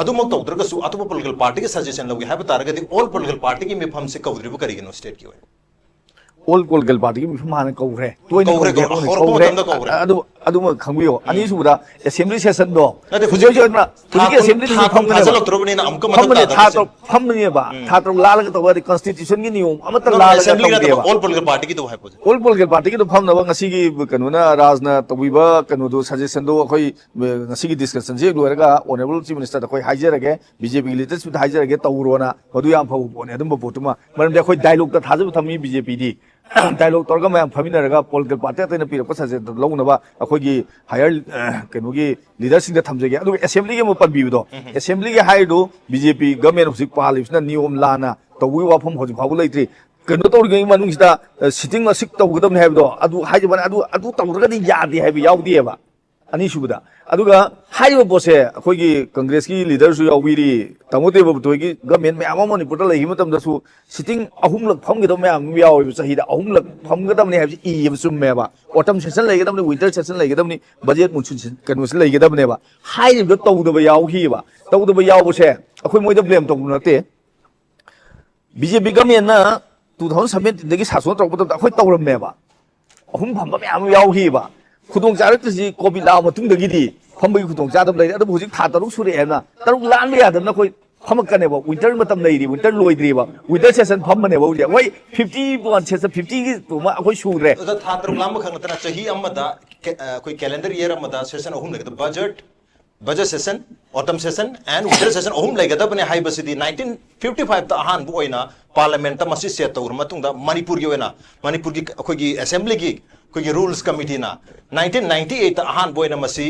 ꯑꯗꯨꯃꯛ ꯇꯧꯗ꯭ꯔꯒꯁꯨ ꯑꯇꯣꯞꯄ ꯄꯣꯂꯤꯇꯤꯀꯦꯜ ꯄꯥꯔꯇꯤꯒꯤ ꯁꯖꯦꯁꯟ ꯂꯧꯒꯦ ꯍꯥꯏꯕ ꯇꯥꯔꯒꯗꯤ ꯑꯣꯜ ꯄꯣꯂꯤꯇꯤꯀꯦꯜ ꯄꯥꯔꯇꯤꯒꯤ ꯃꯤꯐꯝꯁꯦ ꯀꯧꯗ꯭ꯔꯤꯕ ꯀꯔꯤꯒꯤꯅꯣ ꯁ꯭ꯇꯦꯠꯀꯤ ꯑꯣꯏꯅ? ꯑꯣꯜ ꯄꯣꯂꯤꯇꯤꯀꯦꯜ ꯄꯥꯔꯇꯤꯒꯤ ꯃꯤꯐꯝ ꯍꯥꯟꯅ ꯀꯧꯈ꯭ꯔꯦ, ꯇꯣꯏꯅ ꯀꯧꯈ꯭ꯔꯦ, ꯀꯧꯈ꯭ꯔꯦ, ꯀꯧꯈ꯭ꯔꯦ, ꯍꯣꯏ, ꯍꯧꯔꯛꯄ ꯀꯧꯈ꯭ꯔꯦ꯫ ꯃꯇꯝꯗ ꯀꯧꯈ꯭ꯔꯦ꯫ ꯑꯗꯨ ꯑꯗꯨꯃ ꯈꯪꯕꯤꯌꯣ꯫ ꯑꯅꯤꯁꯨꯕꯗ, assembly sessionꯗꯣ ꯅꯠꯇꯦ, ꯍꯧꯖꯤꯛ ꯍꯧꯖꯤꯛ ꯑꯣꯏꯅ ꯊꯥ ꯍꯧꯖꯤꯛꯀꯤ ꯇꯔꯨꯛ- assemblyꯗꯨ ꯊꯥ ꯇꯔꯨꯛ ꯐꯝꯒꯅꯦꯕ꯫ ꯊꯥꯖꯤꯜꯂꯛꯇ꯭ꯔꯕꯅꯤꯅ ꯑꯃꯨꯛꯀ ꯃꯊꯪ ꯐꯝꯕꯅꯦ, ꯊꯥ ꯇꯥꯗꯕꯁꯦ꯫ ꯇꯔꯨꯛ ꯐꯝꯕꯅꯦꯕ꯫ ꯊꯥ ꯇꯔꯨꯛ ꯂꯥꯜꯂꯒ ꯇꯧꯕ ꯌꯥꯗꯦ, constitutionꯒꯤ ꯅꯤꯌꯣꯝ ꯑꯃꯠꯇ ꯂꯥꯜꯂꯒ assembly ꯅꯠꯇꯕ ꯇꯧꯗꯦꯕ꯫ All political partyꯒꯤꯗꯣ ꯍꯥꯏꯕ ꯍꯧꯖꯤꯛ꯫ All political partyꯒꯤꯗꯣ ꯐꯝꯅꯕ ꯉꯁꯤꯒꯤ ꯀꯩꯅꯣꯅ, ꯔꯥꯖꯅ ꯇꯧꯕꯤꯕ ꯀꯩꯅꯣꯗꯣ, suggestionꯗꯣ ꯑꯩꯈꯣꯏ, ꯑ, ꯉꯁꯤꯒꯤ discussionꯁꯦ ꯍꯦꯛ ꯂꯣꯏꯔꯒ honourable chief ministerꯗ ꯑꯩꯈꯣꯏ ꯍꯥꯏꯖꯔꯒꯦ, BJPꯒꯤ leadershipꯇ ꯍꯥꯏꯖꯔꯒꯦ, ꯇꯧꯔꯣꯅ꯫ ꯃꯗꯨ ꯌꯥꯝ ꯐꯕ ꯄꯣꯠꯅꯤ, ꯑꯗꯨꯝꯕ ꯄꯣꯠꯇꯨꯃ꯫ ꯃꯔꯝꯗꯤ ꯑꯩꯈꯣꯏ dialogueꯇ ꯊꯥꯖꯕ ꯊꯝꯃꯤ BJPꯗꯤ꯫ Dialogue ꯇꯧꯔꯒ ꯃꯌꯥꯝ ꯐꯝꯃꯤꯟꯅꯔꯒ political party ꯑꯇꯩꯅ ꯄꯤꯔꯛꯄ suggestion ꯂꯧꯅꯕ ꯑꯩꯈꯣꯏꯒꯤ higher, ꯑ, ꯀꯩꯅꯣꯒꯤ leaderꯁꯤꯡꯗ ꯊꯝꯖꯒꯦ꯫ ꯑꯗꯨꯒ assemblyꯒꯤ ꯑꯃ ꯄꯟꯕꯤꯕꯗꯣ, assemblyꯒꯤ ꯍꯥꯏꯔꯤꯗꯣ BJP government ꯍꯧꯖꯤꯛ ꯄꯥꯜꯂꯤꯕꯁꯤꯅ ꯅꯤꯌꯣꯝ ꯂꯥꯟꯅ ꯇꯧꯕꯒꯤ ꯋꯥꯐꯝ ꯍꯧꯖꯤꯛ ꯐꯥꯎꯕ ꯂꯩꯇ꯭ꯔꯤ꯫ ꯀꯩꯅꯣ ꯇꯧꯔꯤꯉꯩ ꯃꯅꯨꯡꯁꯤꯗ, ꯑ, sitting ꯑꯁꯨꯛ ꯇꯧꯒꯗꯕꯅꯤ ꯍꯥꯏꯕꯗꯣ, ꯑꯗꯨ ꯍꯥꯏꯖꯕꯅꯤ, ꯑꯗꯨ, ꯑꯗꯨ ꯇꯧꯗ꯭ꯔꯒꯗꯤ ꯌꯥꯗꯦ ꯍꯥꯏꯕ ꯌꯥꯎꯗꯦꯕ꯫ ꯑꯅꯤꯁꯨꯕꯗ꯫ ꯑꯗꯨꯒ ꯍꯥꯏꯔꯤꯕ ꯄꯣꯠꯁꯦ ꯑꯩꯈꯣꯏꯒꯤ Congressꯀꯤ leaderꯁꯨ ꯌꯥꯎꯕꯤꯔꯤ, ꯇꯥꯃꯣ ꯗꯦꯕꯕꯨꯇꯣꯏꯒꯤ government ꯃꯌꯥꯝ ꯑꯃ ꯃꯅꯤꯄꯨꯔꯗ ꯂꯩꯈꯤꯕ ꯃꯇꯝꯗꯁꯨ sitting ꯑꯍꯨꯝꯂꯛ ꯐꯝꯒꯗꯕ ꯃꯌꯥꯝ ꯑꯃ ꯌꯥꯎꯋꯦꯕ꯫ ꯆꯍꯤꯗ ꯑꯍꯨꯝꯂꯛ ꯐꯝꯒꯗꯕꯅꯤ ꯍꯥꯏꯕꯁꯤ ꯏꯌꯦꯕ, ꯆꯨꯝꯃꯦꯕ꯫ Autumn session ꯂꯩꯒꯗꯕꯅꯤ, winter session ꯂꯩꯒꯗꯕꯅꯤ, budget monsoon session, ꯀꯩꯅꯣꯁꯤ ꯂꯩꯒꯗꯕꯅꯦꯕ꯫ ꯍꯥꯏꯔꯤꯕꯗꯣ ꯇꯧꯗꯕ ꯌꯥꯎꯈꯤꯕ꯫ ꯇꯧꯗꯕ ꯌꯥꯎꯕꯁꯦ ꯑꯩꯈꯣꯏ ꯃꯣꯏꯗ blame ꯇꯧꯕ ꯅꯠꯇꯦ꯫ BJP governmentꯅ two thousand seventeenꯗꯒꯤ ꯁꯥꯁꯣꯟ ꯇꯧꯔꯛꯄ ꯃꯇꯝꯗ ꯑꯩꯈꯣꯏ ꯇꯧꯔꯝꯃꯦꯕ꯫ ꯑꯍꯨꯝ ꯐꯝꯕ ꯃꯌꯥꯝ ꯑꯃ ꯌꯥꯎꯈꯤꯕ꯫ ꯈꯨꯗꯣꯡ ꯆꯥꯔꯛꯇ꯭ꯔꯤꯁꯤ COVID ꯂꯥꯛꯑ ꯃꯇꯨꯡꯗꯒꯤꯗꯤ ꯐꯝꯕꯒꯤ ꯈꯨꯗꯣꯡ ꯆꯥꯗꯕ ꯂꯩꯔꯦ꯫ ꯑꯗꯨꯕꯨ ꯍꯧꯖꯤꯛ ꯊꯥ ꯇꯔꯨꯛ ꯁꯨꯔꯛꯑꯦꯅ, ꯇꯔꯨꯛ ꯂꯥꯟꯕ ꯌꯥꯗꯕꯅ ꯑꯩꯈꯣꯏ ꯐꯝꯃꯛꯀꯅꯦꯕ꯫ Winter ꯃꯇꯝ ꯂꯩꯔꯤ, winter ꯂꯣꯏꯗ꯭ꯔꯤꯕ, winter session ꯐꯝꯃꯅꯦꯕ ꯍꯧꯖꯤꯛ꯫ ꯑꯩꯈꯣꯏ fifty one session, fiftyꯒꯤ ꯇꯨꯃ ꯑꯩꯈꯣꯏ ꯁꯨꯈ꯭ꯔꯦ꯫ ꯑꯗꯨꯗ ꯊꯥ ꯇꯔꯨꯛ ꯂꯥꯟꯕ ꯈꯛ ꯅꯠꯇꯅ ꯆꯍꯤ ꯑꯃꯗ ꯀꯦ-, ꯑ, ꯑꯩꯈꯣꯏ calendar year ꯑꯃꯗ session ꯑꯍꯨꯝ ꯂꯩꯒꯗꯕ꯫ Budget, budget session, autumn session and winter session ꯑꯍꯨꯝ ꯂꯩꯒꯗꯕꯅꯦ ꯍꯥꯏꯕꯁꯤꯗꯤ nineteen fifty fiveꯇ ꯑꯍꯥꯟꯕ ꯑꯣꯏꯅ parliamentꯇ ꯃꯁꯤ set ꯇꯧꯔ ꯃꯇꯨꯡꯗ ꯃꯅꯤꯄꯨꯔꯒꯤ ꯑꯣꯏꯅ, ꯃꯅꯤꯄꯨꯔꯒꯤ ꯑꯩꯈꯣꯏꯒꯤ assemblyꯒꯤ ꯑꯩꯈꯣꯏꯒꯤ rules committeeꯅ nineteen ninety eightꯇ ꯑꯍꯥꯟꯕ ꯑꯣꯏꯅ ꯃꯁꯤ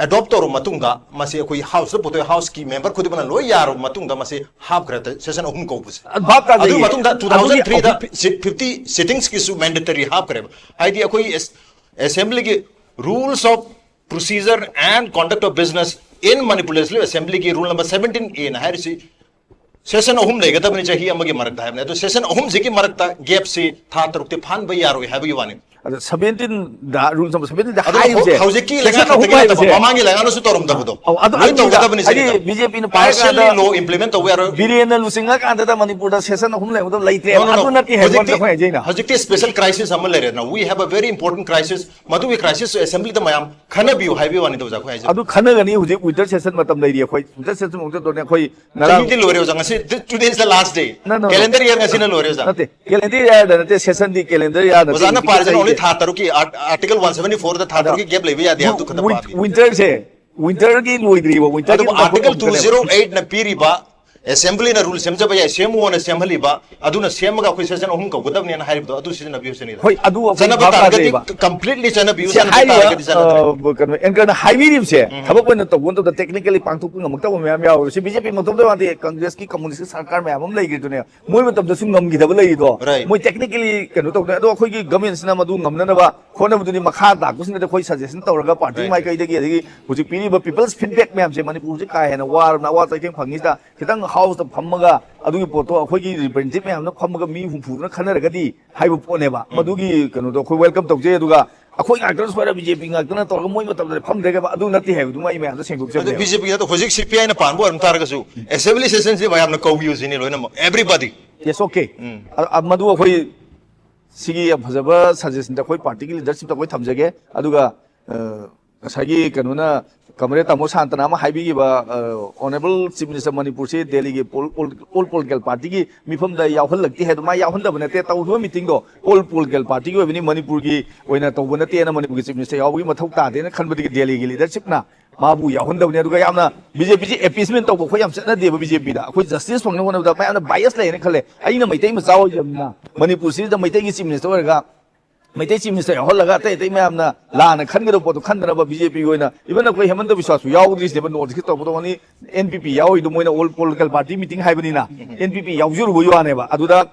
adopt ꯇꯧꯔꯕ ꯃꯇꯨꯡꯗ ꯃꯁꯤ ꯑꯩꯈꯣꯏ Houseꯇ ꯄꯨꯊꯣꯛꯑꯦ, Houseꯀꯤ member ꯈꯨꯗꯤꯡꯃꯛꯅ ꯂꯣꯏ ꯌꯥꯔꯕ ꯃꯇꯨꯡꯗ ꯃꯁꯤ ꯍꯥꯞꯈ꯭ꯔꯦ session ꯑꯍꯨꯝ ꯀꯧꯕꯁꯦ꯫ ꯑꯗꯨ ꯚꯥꯞ ꯇꯥꯖꯩꯌꯦ꯫ ꯑꯗꯨꯒꯤ ꯃꯇꯨꯡꯗ ꯑꯗꯨꯒꯤ two thousand threeꯗ ꯑꯍꯨꯝ- fifty sittingsꯀꯤꯁꯨ mandatory ꯍꯥꯞꯈ꯭ꯔꯦꯕ꯫ ꯍꯥꯏꯗꯤ ꯑꯩꯈꯣꯏ ꯑꯦꯁ-, assemblyꯒꯤ rules of procedure and conduct of business in Manipur Legislative Assemblyꯒꯤ rule number seventeen Aꯅ ꯍꯥꯏꯔꯤꯁꯤ session ꯑꯍꯨꯝ ꯂꯩꯒꯗꯕꯅꯤ ꯆꯍꯤ ꯑꯃꯒꯤ ꯃꯔꯛꯇ ꯍꯥꯏꯕꯅꯤ꯫ ꯑꯗꯨ session ꯑꯍꯨꯝꯁꯤꯒꯤ ꯃꯔꯛꯇ gapꯁꯤ ꯊꯥ ꯇꯔꯨꯛꯇꯤ ꯐꯥꯍꯟꯕ ꯌꯥꯔꯣꯏ ꯍꯥꯏꯕꯒꯤ ꯋꯥꯅꯤ꯫ ꯑꯗ ꯁꯚꯦꯟꯇꯤꯟꯗ, ꯔꯨꯜ ꯅꯝꯕꯔ ꯁꯚꯦꯟꯇꯤꯟꯗ ꯑꯗꯨ ꯍꯥꯏꯔꯤꯕꯁꯦ, ꯍꯧ- ꯍꯧꯖꯤꯛꯀꯤ ꯂꯩꯉꯥꯛ section ꯑꯍꯨꯝ ꯈꯛꯇꯒꯤ ꯅꯠꯇꯕ ꯍꯥꯏꯕꯁꯦ, ꯃꯃꯥꯡꯒꯤ ꯂꯩꯉꯥꯛꯅꯁꯨ ꯇꯧꯔꯝꯗꯕꯗꯣ ꯑꯧ, ꯑꯗꯨ ꯂꯣꯏ ꯑꯗꯨꯅꯤꯗ, ꯇꯧꯒꯗꯕꯅꯤ ꯍꯥꯏꯗꯤ ꯁꯤꯅꯤꯗ꯫ ꯕꯤ ꯖꯦ ꯄꯤꯅ Partially ꯄꯥꯏꯔꯀꯥꯟꯗ law implement ꯇꯧꯕ ꯌꯥꯔꯣꯏ꯫ ꯕꯤꯔꯦꯟꯅ ꯂꯨꯆꯤꯡꯉꯀꯥꯟꯗꯗ ꯃꯅꯤꯄꯨꯔꯗ ꯁꯦꯁꯟ ꯑꯍꯨꯝ ꯂꯩꯕꯗꯣ ꯂꯩꯇ꯭ꯔꯦꯕ꯫ No, no, no. ꯑꯗꯨ ꯅꯠꯇꯦ ꯍꯥꯏꯕ ꯋꯥꯅꯤꯗ ꯍꯧꯖꯤꯛꯇꯤ ꯑꯩꯈꯣꯏ ꯍꯥꯏꯖꯩꯅ꯫ ꯍꯧꯖꯤꯛꯇꯤ special crisis ꯑꯃ ꯂꯩꯔꯦꯅ, we have a very important crisis꯫ ꯃꯗꯨꯒꯤ crisis ꯑꯦꯁꯦꯝꯕ꯭ꯂꯤꯗ ꯃꯌꯥꯝ ꯈꯟꯅꯕꯤꯌꯨ ꯍꯥꯏꯕꯒꯤ ꯋꯥꯅꯤꯗ ꯑꯣꯖꯥ, ꯑꯩꯈꯣꯏ ꯍꯥꯏꯖꯩ꯫ ꯑꯗꯨ ꯈꯟꯅꯒꯅꯤ꯫ ꯍꯧꯖꯤꯛ ꯋꯤꯟꯇꯔ ꯁꯦꯁꯟ ꯃꯇꯝ ꯂꯩꯔꯤ꯫ ꯑꯩꯈꯣꯏ ꯋꯤꯟꯇꯔ ꯁꯦꯁꯟ ꯃꯇꯝꯗ ꯑꯩꯈꯣꯏ ꯉꯔꯥꯡ ꯆꯍꯤꯗꯤ ꯂꯣꯏꯔꯦ ꯑꯣꯖꯥ, ꯉꯁꯤ, today is the last day꯫ No, no, no. Calendar year ꯉꯁꯤꯅ ꯂꯣꯏꯔꯦ ꯑꯣꯖꯥ꯫ ꯅꯠꯇꯦ, ꯀꯦꯂꯦꯟꯗꯔ ꯏꯌꯥꯔꯗ ꯅꯠꯇꯦ, ꯁꯦꯁꯟꯗꯤ ꯀꯦꯂꯦꯟꯗꯔ ꯏꯌꯥꯔꯗ ꯑꯣꯖꯥꯅ ꯄꯥꯔꯤꯁꯤꯅ only ꯊꯥ ꯇꯔꯨꯛꯀꯤ, Article one seventy four ꯗ ꯊꯥ ꯇꯔꯨꯛꯀꯤ gap ꯂꯩꯕ ꯌꯥꯗꯦ ꯍꯥꯏꯕꯗꯨ ꯈꯛꯇ ꯄꯥꯕꯤꯌꯨ꯫ ꯋꯤꯟꯇꯔꯁꯦ, ꯋꯤꯟꯇꯔꯒꯤ ꯂꯣꯏꯗ꯭ꯔꯤꯕ, ꯋꯤꯟꯇꯔꯒꯤ ꯑꯗꯨꯕꯨ Article two zero eight ꯅ ꯄꯤꯔꯤꯕ ꯑꯦꯁꯦꯝꯕ꯭ꯂꯤꯅ ꯔꯨꯜ ꯁꯦꯝꯖꯕ ꯌꯥꯏ, ꯁꯦꯝꯃꯨꯑꯣꯅ ꯁꯦꯝꯍꯜꯂꯤꯕ, ꯑꯗꯨꯅ ꯁꯦꯝꯃꯒ ꯑꯩꯈꯣꯏ ꯁꯦꯁꯟ ꯑꯍꯨꯝ ꯀꯧꯒꯗꯕꯅꯦꯅ ꯍꯥꯏꯔꯤꯕꯗꯣ ꯑꯗꯨ ꯁꯤꯖꯤꯟꯅꯕꯤꯌꯨ ꯁꯤꯅꯤꯗ꯫ ꯍꯣꯏ, ꯑꯗꯨ ꯑꯩꯈꯣꯏ ꯆꯠꯅꯕ ꯚꯥꯞ ꯇꯥꯔꯒꯗꯤ ꯇꯥꯗꯦꯕ꯫ completely ꯆꯠꯅꯕꯤꯌꯨ, ꯁꯤ ꯆꯠꯅꯕ ꯍꯥꯏꯔꯤꯕ, ꯇꯥꯔꯒꯗꯤ ꯆꯠꯅꯗ꯭ꯔꯦ꯫ ꯑ, ꯀꯩꯅꯣ, ꯑꯦꯡꯀꯔꯅ ꯍꯥꯏꯕꯤꯔꯤꯕꯁꯦ ꯊꯕꯛ ꯑꯣꯏꯅ ꯇꯧꯕ ꯃꯇꯝꯗ technically ꯄꯥꯡꯊꯣꯛꯄ ꯉꯝꯃꯛꯇꯕ ꯃꯌꯥꯝ ꯌꯥꯎꯋꯦꯕ꯫ ꯁꯤ ꯕꯤ ꯖꯦ ꯄꯤ ꯃꯇꯣꯝꯇ ꯋꯥꯗꯤ, ꯀꯪꯒ꯭ꯔꯦꯁꯀꯤ, ꯀꯝꯃꯨꯅꯤꯁꯀꯤ ꯁꯔꯀꯥꯔ ꯃꯌꯥꯝ ꯑꯃ ꯂꯩꯈ꯭ꯔꯤꯗꯨꯅꯦ, ꯃꯣꯏ ꯃꯇꯝꯗꯁꯨ ꯉꯝꯈꯤꯗꯕ ꯂꯩꯔꯤꯗꯣ꯫ Right. ꯃꯣꯏ technically ꯀꯩꯅꯣ ꯇꯧꯗꯦ꯫ ꯑꯗꯣ ꯑꯩꯈꯣꯏꯒꯤ ꯒꯃꯦꯟꯁꯤꯅ ꯃꯗꯨ ꯉꯝꯅꯅꯕ ꯍꯣꯠꯅꯕꯗꯨꯗꯤ ꯃꯈꯥ ꯇꯥꯛꯄꯁꯤꯡꯗꯗꯤ ꯑꯩꯈꯣꯏ ꯁꯖꯦꯁꯟ ꯇꯧꯔꯒ ꯄꯥꯔꯇꯤ Right. ꯃꯥꯏꯀꯩꯗꯒꯤ, ꯑꯗꯒꯤ ꯍꯧꯖꯤꯛ ꯄꯤꯔꯤꯕ people's feedback ꯃꯌꯥꯝꯁꯦ, ꯃꯅꯤꯄꯨꯔ ꯍꯧꯖꯤꯛ ꯀꯥ ꯍꯦꯟꯅ ꯋꯥꯔꯕꯅ ꯑꯋꯥ ꯆꯩꯊꯦꯡ ꯐꯪꯉꯤꯁꯤꯗ ꯈꯤꯇꯪ ꯍꯥꯎꯁꯇ ꯐꯝꯃꯒ ꯑꯗꯨꯒꯤ ꯄꯣꯠꯇꯣ ꯑꯩꯈꯣꯏꯒꯤ representative ꯃꯌꯥꯝꯅ ꯐꯝꯃꯒ ꯃꯤ ꯍꯨꯝꯐꯨꯗꯨꯅ ꯈꯟꯅꯔꯒꯗꯤ ꯍꯥꯏꯕ ꯄꯣꯠꯅꯦꯕ꯫ ꯃꯗꯨꯒꯤ ꯀꯩꯅꯣꯗꯣ ꯑꯩꯈꯣꯏ welcome ꯇꯧꯖꯩ꯫ ꯑꯗꯨꯒ ꯑꯩꯈꯣꯏ ꯉꯥꯛꯇꯅ ꯁꯣꯏꯔ ꯕꯤ ꯖꯦ ꯄꯤ ꯉꯥꯛꯇꯅ ꯇꯧꯔꯒ ꯃꯣꯏ ꯃꯇꯝꯗꯗꯤ ꯐꯝꯗ꯭ꯔꯦꯒꯕ, ꯑꯗꯨ ꯅꯠꯇꯦ ꯍꯥꯏꯕꯗꯨꯃ ꯑꯩ ꯃꯌꯥꯝꯗ ꯑꯗꯨ ꯁꯦꯡꯗꯣꯛꯆꯕꯅꯦꯕ꯫ ꯕꯤ ꯖꯦ ꯄꯤ ꯅꯠꯇ ꯍꯧꯖꯤꯛ ꯁꯤ ꯄꯤ ꯑꯥꯏꯅ ꯄꯥꯟꯕ ꯑꯣꯏꯔꯝ ꯇꯥꯔꯒꯁꯨ ꯑꯦꯁꯦꯝꯕ꯭ꯂꯤ ꯁꯦꯁꯟꯁꯤ ꯃꯌꯥꯝꯅ ꯀꯧꯕꯤꯌꯨ ꯁꯤꯅꯤ ꯂꯣꯏꯅꯃꯛ, everybody꯫ Yes, okay. ꯑ- ꯑ- ꯃꯗꯨ ꯑꯩꯈꯣꯏ ꯁꯤꯒꯤ ꯌꯥꯝ ꯐꯖꯕ ꯁꯖꯦꯁꯟꯗ ꯑꯩꯈꯣꯏ ꯄꯥꯔꯇꯤꯒꯤ ꯂꯤꯗꯔꯁꯤꯞꯇ ꯑꯩꯈꯣꯏ ꯊꯝꯖꯒꯦ꯫ ꯑꯗꯨꯒ ꯑ, ꯉꯁꯥꯏꯒꯤ ꯀꯩꯅꯣꯅ, ꯀꯃꯔꯦꯗ ꯇꯥꯃꯣ ꯁꯥꯟꯇꯅ ꯑꯃ ꯍꯥꯏꯕꯤꯈꯤꯕ, ꯑ, Honourable Chief Minister ꯃꯅꯤꯄꯨꯔꯁꯤ ꯗꯦꯜꯂꯤꯒꯤ ꯄꯣꯜ-, ꯄꯣꯜ-, All Political Partyꯒꯤ ꯃꯤꯐꯝꯗ ꯌꯥꯎꯍꯜꯂꯛꯇꯦ ꯍꯥꯏꯗꯣ, ꯃꯥ ꯌꯥꯎꯍꯟꯗꯕ ꯅꯠꯇꯦ, ꯇꯧꯈꯤꯕ ꯃꯤꯇꯤꯡꯗꯣ All Political Partyꯒꯤ ꯑꯣꯏꯕꯅꯤ, ꯃꯅꯤꯄꯨꯔꯒꯤ ꯑꯣꯏꯅ ꯇꯧꯕ ꯅꯠꯇꯦꯅ, ꯃꯅꯤꯄꯨꯔꯒꯤ Chief Minister ꯌꯥꯎꯕꯒꯤ ꯃꯊꯧ ꯇꯥꯗꯦꯅ ꯈꯟꯕꯗꯒꯤ ꯗꯦꯜꯂꯤꯒꯤ ꯂꯤꯗꯔꯁꯤꯞꯅ ꯃꯥꯕꯨ ꯌꯥꯎꯍꯟꯗꯕꯅꯤ꯫ ꯑꯗꯨꯒ ꯌꯥꯝꯅ ꯕꯤ ꯖꯦ ꯄꯤꯁꯤ appeasement ꯇꯧꯕ ꯑꯩꯈꯣꯏ ꯌꯥꯝ ꯆꯠꯅꯗꯦꯕ꯫ ꯕꯤ ꯖꯦ ꯄꯤꯗ ꯑꯩꯈꯣꯏ ꯖꯁꯇꯤꯁ ꯐꯪꯅꯕ ꯍꯣꯠꯅꯕꯗ ꯃꯌꯥꯝꯅ bias ꯂꯩꯌꯦꯅ ꯈꯜꯂꯦ꯫ ꯑꯩꯅ ꯃꯩꯇꯩ ꯃꯆꯥ ꯑꯣꯏꯖꯕꯅꯤꯅ ꯃꯅꯤꯄꯨꯔꯁꯤꯗ ꯃꯩꯇꯩꯒꯤ Chief Minister ꯑꯣꯏꯔꯒ ꯃꯩꯇꯩ Chief Minister ꯌꯥꯎꯍꯜꯂꯒ ꯑꯇꯩ ꯑꯇꯩ ꯃꯌꯥꯝꯅ ꯂꯥꯟꯅ ꯈꯟꯒꯗꯕ ꯄꯣꯠꯇꯣ ꯈꯟꯗꯅꯕ ꯕꯤ ꯖꯦ ꯄꯤꯒꯤ ꯑꯣꯏꯅ, even ꯑꯩꯈꯣꯏ ꯍꯦꯃꯟꯇ ꯕꯤꯁ꯭ꯋꯥꯁꯁꯨ ꯌꯥꯎꯗ꯭ꯔꯤꯁꯤꯅꯦꯕ꯫ ꯅꯣꯔꯠ ꯏꯁꯀꯤ ꯇꯧꯕꯗꯣ only N P P ꯌꯥꯎꯔꯤꯗꯣ, ꯃꯣꯏꯅ All Political Party meeting ꯍꯥꯏꯕꯅꯤꯅ꯫ N P P ꯌꯥꯎꯖꯔꯨꯕꯒꯤ ꯋꯥꯅꯦꯕ꯫ ꯑꯗꯨꯗ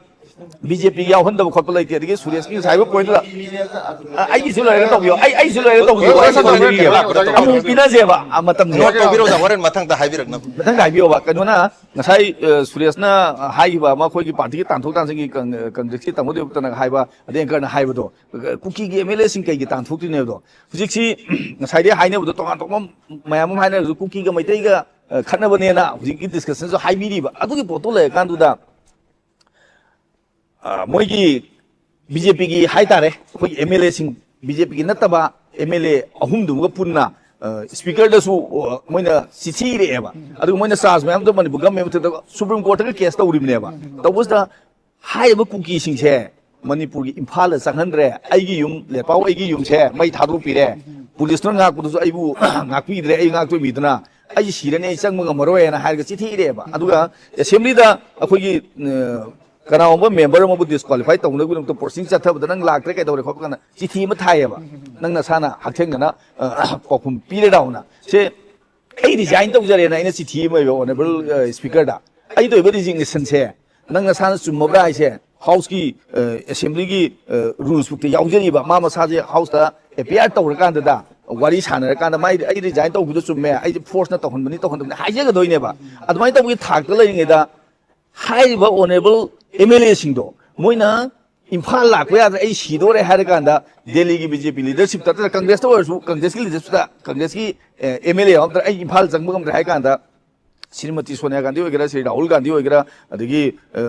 ꯕꯤ ꯖꯦ ꯄꯤ ꯌꯥꯎꯍꯟꯗꯕ ꯈꯣꯠꯄ ꯂꯩꯇꯦ꯫ ꯑꯗꯒꯤ ꯁꯨꯔꯦꯁꯀꯤ ꯉꯁꯥꯏ ꯍꯥꯏꯕ ꯄꯣꯏꯟꯗꯨꯗ, ꯑ, ꯑꯩꯒꯤꯁꯨ ꯂꯣꯏꯔꯒ ꯇꯧꯕꯤꯌꯣ, ꯑꯩ, ꯑꯩꯁꯨ ꯂꯣꯏꯔꯒ ꯇꯧꯕꯤꯌꯣ, ꯑꯣꯏ, ꯑꯩ ꯑꯣꯏ, ꯁꯣꯝꯗ ꯑꯣꯏ, ꯂꯩꯔꯤꯑꯕ꯫ ꯑꯣꯏ, ꯑꯣꯏ, ꯑꯃꯨꯛ ꯄꯤꯅꯁꯦꯕ, ꯑ, ꯃꯇꯝꯁꯦ꯫ ꯅꯣꯠ ꯇꯧꯕꯤꯔꯣ, ꯑꯣꯖꯥ, ꯍꯣꯔꯦꯟ ꯃꯊꯪꯗ ꯍꯥꯏꯕꯤꯔꯛꯅꯕ꯫ ꯃꯊꯪꯗ ꯍꯥꯏꯕꯤꯌꯣꯕ꯫ ꯀꯩꯅꯣꯅ ꯉꯁꯥꯏ, ꯑ, ꯁꯨꯔꯦꯁꯅ ꯍꯥꯏꯈꯤꯕ ꯑꯃ, ꯑꯩꯈꯣꯏꯒꯤ ꯄꯥꯔꯇꯤꯒꯤ ꯇꯥꯟꯊꯣꯛ ꯇꯥꯟꯁꯤꯟꯒꯤ ꯀꯪ-, ꯀꯪꯒ꯭ꯔꯦꯁꯀꯤ ꯇꯝꯒꯗꯣꯏꯕꯇꯅ ꯍꯥꯏꯕ, ꯑꯗꯩ ꯑꯪꯀꯔꯅ ꯍꯥꯏꯕꯗꯣ, ꯀꯨꯀꯤꯒꯤ ꯑꯦꯝ ꯑꯦꯜ ꯑꯦꯁꯤꯡ ꯀꯩꯒꯤ ꯇꯥꯟꯊꯣꯛꯇ꯭ꯔꯤꯅꯦꯕꯗꯣ? ꯍꯧꯖꯤꯛꯁꯤ ꯉꯁꯥꯏꯗꯩ ꯍꯥꯏꯅꯕꯗꯣ, ꯇꯣꯉꯥꯟ ꯇꯣꯉꯥꯟꯕ ꯃꯌꯥꯝ ꯑꯃ ꯍꯥꯏꯅꯔꯁꯨ, ꯀꯨꯀꯤꯒ ꯃꯩꯇꯩꯒ, ꯑ, ꯈꯠꯅꯕꯅꯦꯅ ꯍꯧꯖꯤꯛꯀꯤ ꯗꯤꯁꯀꯁꯟꯁꯨ ꯍꯥꯏꯕꯤꯔꯤꯕ꯫ ꯑꯗꯨꯒꯤ ꯄꯣꯠꯇꯣ ꯂꯩꯔꯀꯥꯟꯗꯨꯗ, ꯑ, ꯃꯣꯏꯒꯤ ꯕꯤ ꯖꯦ ꯄꯤꯒꯤ ꯍꯥꯏꯇꯥꯔꯦ, ꯑꯩꯈꯣꯏꯒꯤ ꯑꯦꯝ ꯑꯦꯜ ꯑꯦꯁꯤꯡ, ꯕꯤ ꯖꯦ ꯄꯤꯒꯤ ꯅꯠꯇꯕ ꯑꯦꯝ ꯑꯦꯜ ꯑꯦ ꯑꯍꯨꯝꯗꯨꯒ ꯄꯨꯟꯅ, ꯑ, ꯁ꯭ꯄꯤꯀꯔꯗꯁꯨ, ꯑ, ꯃꯣꯏꯅ ꯆꯤꯊꯤ ꯏꯔꯛꯑꯦꯕ꯫ ꯑꯗꯨꯒ ꯃꯣꯏꯅ ꯆꯥꯔꯖ ꯃꯌꯥꯝꯗꯣ ꯃꯅꯤꯄꯨꯔ ꯒꯃꯦꯟ ꯃꯊꯛꯇ ꯁꯨꯄ꯭ꯔꯤꯝ ꯀꯣꯔꯠꯇꯒ ꯀꯦꯁ ꯇꯧꯔꯤꯕꯅꯦꯕ꯫ ꯇꯧꯕꯁꯤꯗ ꯍꯥꯏꯔꯤꯕ ꯀꯨꯀꯤꯁꯤꯡꯁꯦ ꯃꯅꯤꯄꯨꯔꯒꯤ ꯏꯝꯐꯥꯜꯗ ꯆꯪꯍꯟꯗ꯭ꯔꯦ, ꯑꯩꯒꯤ ꯌꯨꯝ, ꯂꯦꯠꯄꯥꯎ ꯑꯩꯒꯤ ꯌꯨꯝꯁꯦ ꯃꯩ ꯊꯥꯗꯣꯛꯄꯤꯔꯦ, ꯄꯨꯂꯤꯁꯇꯨꯅ ꯉꯥꯛꯄꯗꯨꯁꯨ ꯑꯩꯕꯨ ꯉꯥꯛꯄꯤꯗ꯭ꯔꯦ, ꯑꯩ ꯉꯥꯛꯇꯣꯏ ꯃꯤꯗꯨꯅ, ꯑꯩꯁꯦ ꯁꯤꯔꯅꯤ, ꯑꯩ ꯆꯪꯕ ꯉꯝꯃꯔꯣꯏꯅ ꯍꯥꯏꯔꯒ ꯆꯤꯊꯤ ꯏꯔꯛꯑꯦꯕ꯫ ꯑꯗꯨꯒ ꯑꯦꯁꯦꯝꯕ꯭ꯂꯤꯗ ꯑꯩꯈꯣꯏꯒꯤ, ꯑ, ꯀꯅꯥꯒꯨꯝꯕ ꯃꯦꯝꯕꯔ ꯑꯃꯕꯨ ꯗꯤꯁꯀ꯭ꯋꯥꯂꯤꯐꯥꯏ ꯇꯧꯅꯕꯒꯤꯗꯃꯛꯇ ꯄ꯭ꯔꯣꯁꯤꯗꯤꯡ ꯆꯠꯊꯕꯗ ꯅꯪ ꯂꯥꯛꯇ꯭ꯔꯦ ꯀꯩꯗꯧꯔꯦ ꯈꯣꯠꯄ ꯀꯥꯟꯗ ꯆꯤꯊꯤ ꯑꯃ ꯊꯥꯏꯌꯦꯕ, ꯅꯪ ꯅꯁꯥꯅ ꯍꯛꯊꯦꯡꯅꯅ, ꯑ, ꯄꯥꯎꯈꯨꯝ ꯄꯤꯔꯦ ꯂꯥꯎꯅ꯫ ꯁꯦ, "ꯑꯩ ꯔꯤꯖꯥꯏꯟ ꯇꯧꯖꯔꯦꯅ ꯑꯩꯅ ꯆꯤꯊꯤ ꯑꯃ ꯏꯕ ꯑꯣꯅꯔꯦꯕꯜ, ꯑ, ꯁ꯭ꯄꯤꯀꯔꯗ꯫ ꯑꯩ ꯇꯧꯔꯤꯕ ꯔꯤꯖꯤꯒꯅꯦꯁꯟꯁꯦ ꯅꯪ ꯅꯁꯥꯅ ꯆꯨꯝꯃꯕ꯭ꯔꯥ ꯍꯥꯏꯁꯦ ꯍꯥꯎꯁꯀꯤ, ꯑ, ꯑꯦꯁꯦꯝꯕ꯭ꯂꯤꯒꯤ, ꯑ, ꯔꯨꯜꯁ ꯕꯨꯛꯇ ꯌꯥꯎꯖꯔꯤꯕ, ꯃꯥ ꯃꯁꯥꯁꯦ ꯍꯥꯎꯁꯇ ꯑꯦꯄꯤꯌꯥꯔ ꯇꯧꯔꯀꯥꯟꯗꯗ, ꯋꯥꯔꯤ ꯁꯥꯟꯅꯔꯀꯥꯟꯗ ꯃꯥꯏ ꯑꯩ ꯔꯤꯖꯥꯏꯟ ꯇꯧꯕꯗꯣ ꯆꯨꯝꯃꯦ, ꯑꯩꯁꯦ ꯐꯣꯔꯁꯅ ꯇꯧꯍꯟꯕꯅꯤ, ꯇꯧꯍꯟꯗꯕꯅꯤ" ꯍꯥꯏꯖꯒꯗꯣꯏꯅꯦꯕ꯫ ꯑꯗꯨꯃꯥꯏꯅ ꯇꯧꯕꯒꯤ ꯊꯥꯛꯇ ꯂꯩꯔꯤꯉꯩꯗ ꯍꯥꯏꯔꯤꯕ ꯑꯣꯅꯔꯦꯕꯜ ꯑꯦꯝ ꯑꯦꯜ ꯑꯦꯁꯤꯡꯗꯣ ꯃꯣꯏꯅ ꯏꯝꯐꯥꯜ ꯂꯥꯛꯄ ꯌꯥꯗ꯭ꯔꯦ, ꯑꯩ ꯁꯤꯗꯣꯔꯦ ꯍꯥꯏꯔ ꯀꯥꯟꯗ ꯗꯦꯜꯂꯤꯒꯤ ꯕꯤ ꯖꯦ ꯄꯤ ꯂꯤꯗꯔꯁꯤꯞꯇ ꯅꯠꯇ꯭ꯔꯒ ꯀꯪꯒ꯭ꯔꯦꯁꯇ ꯑꯣꯏꯔꯁꯨ, ꯀꯪꯒ꯭ꯔꯦꯁꯀꯤ ꯂꯤꯗꯔꯁꯤꯞꯇ ꯀꯪꯒ꯭ꯔꯦꯁꯀꯤ, ꯑꯦ, ꯑꯦꯝ ꯑꯦꯜ ꯑꯦ ꯌꯥꯎꯔꯝꯗ꯭ꯔꯦ, ꯑꯩ ꯏꯝꯐꯥꯜ ꯆꯪꯕ ꯉꯝꯗ꯭ꯔꯦ ꯍꯥꯏ ꯀꯥꯟꯗ ꯁ꯭ꯔꯤꯃꯇꯤ ꯁꯣꯅꯤꯌꯥ ꯒꯥꯟꯙꯤ ꯑꯣꯏꯒꯦꯔꯥ, ꯁ꯭ꯔꯤ ꯔꯥꯍꯨꯜ ꯒꯥꯟꯙꯤ ꯑꯣꯏꯒꯦꯔꯥ, ꯑꯗꯒꯤ, ꯑ,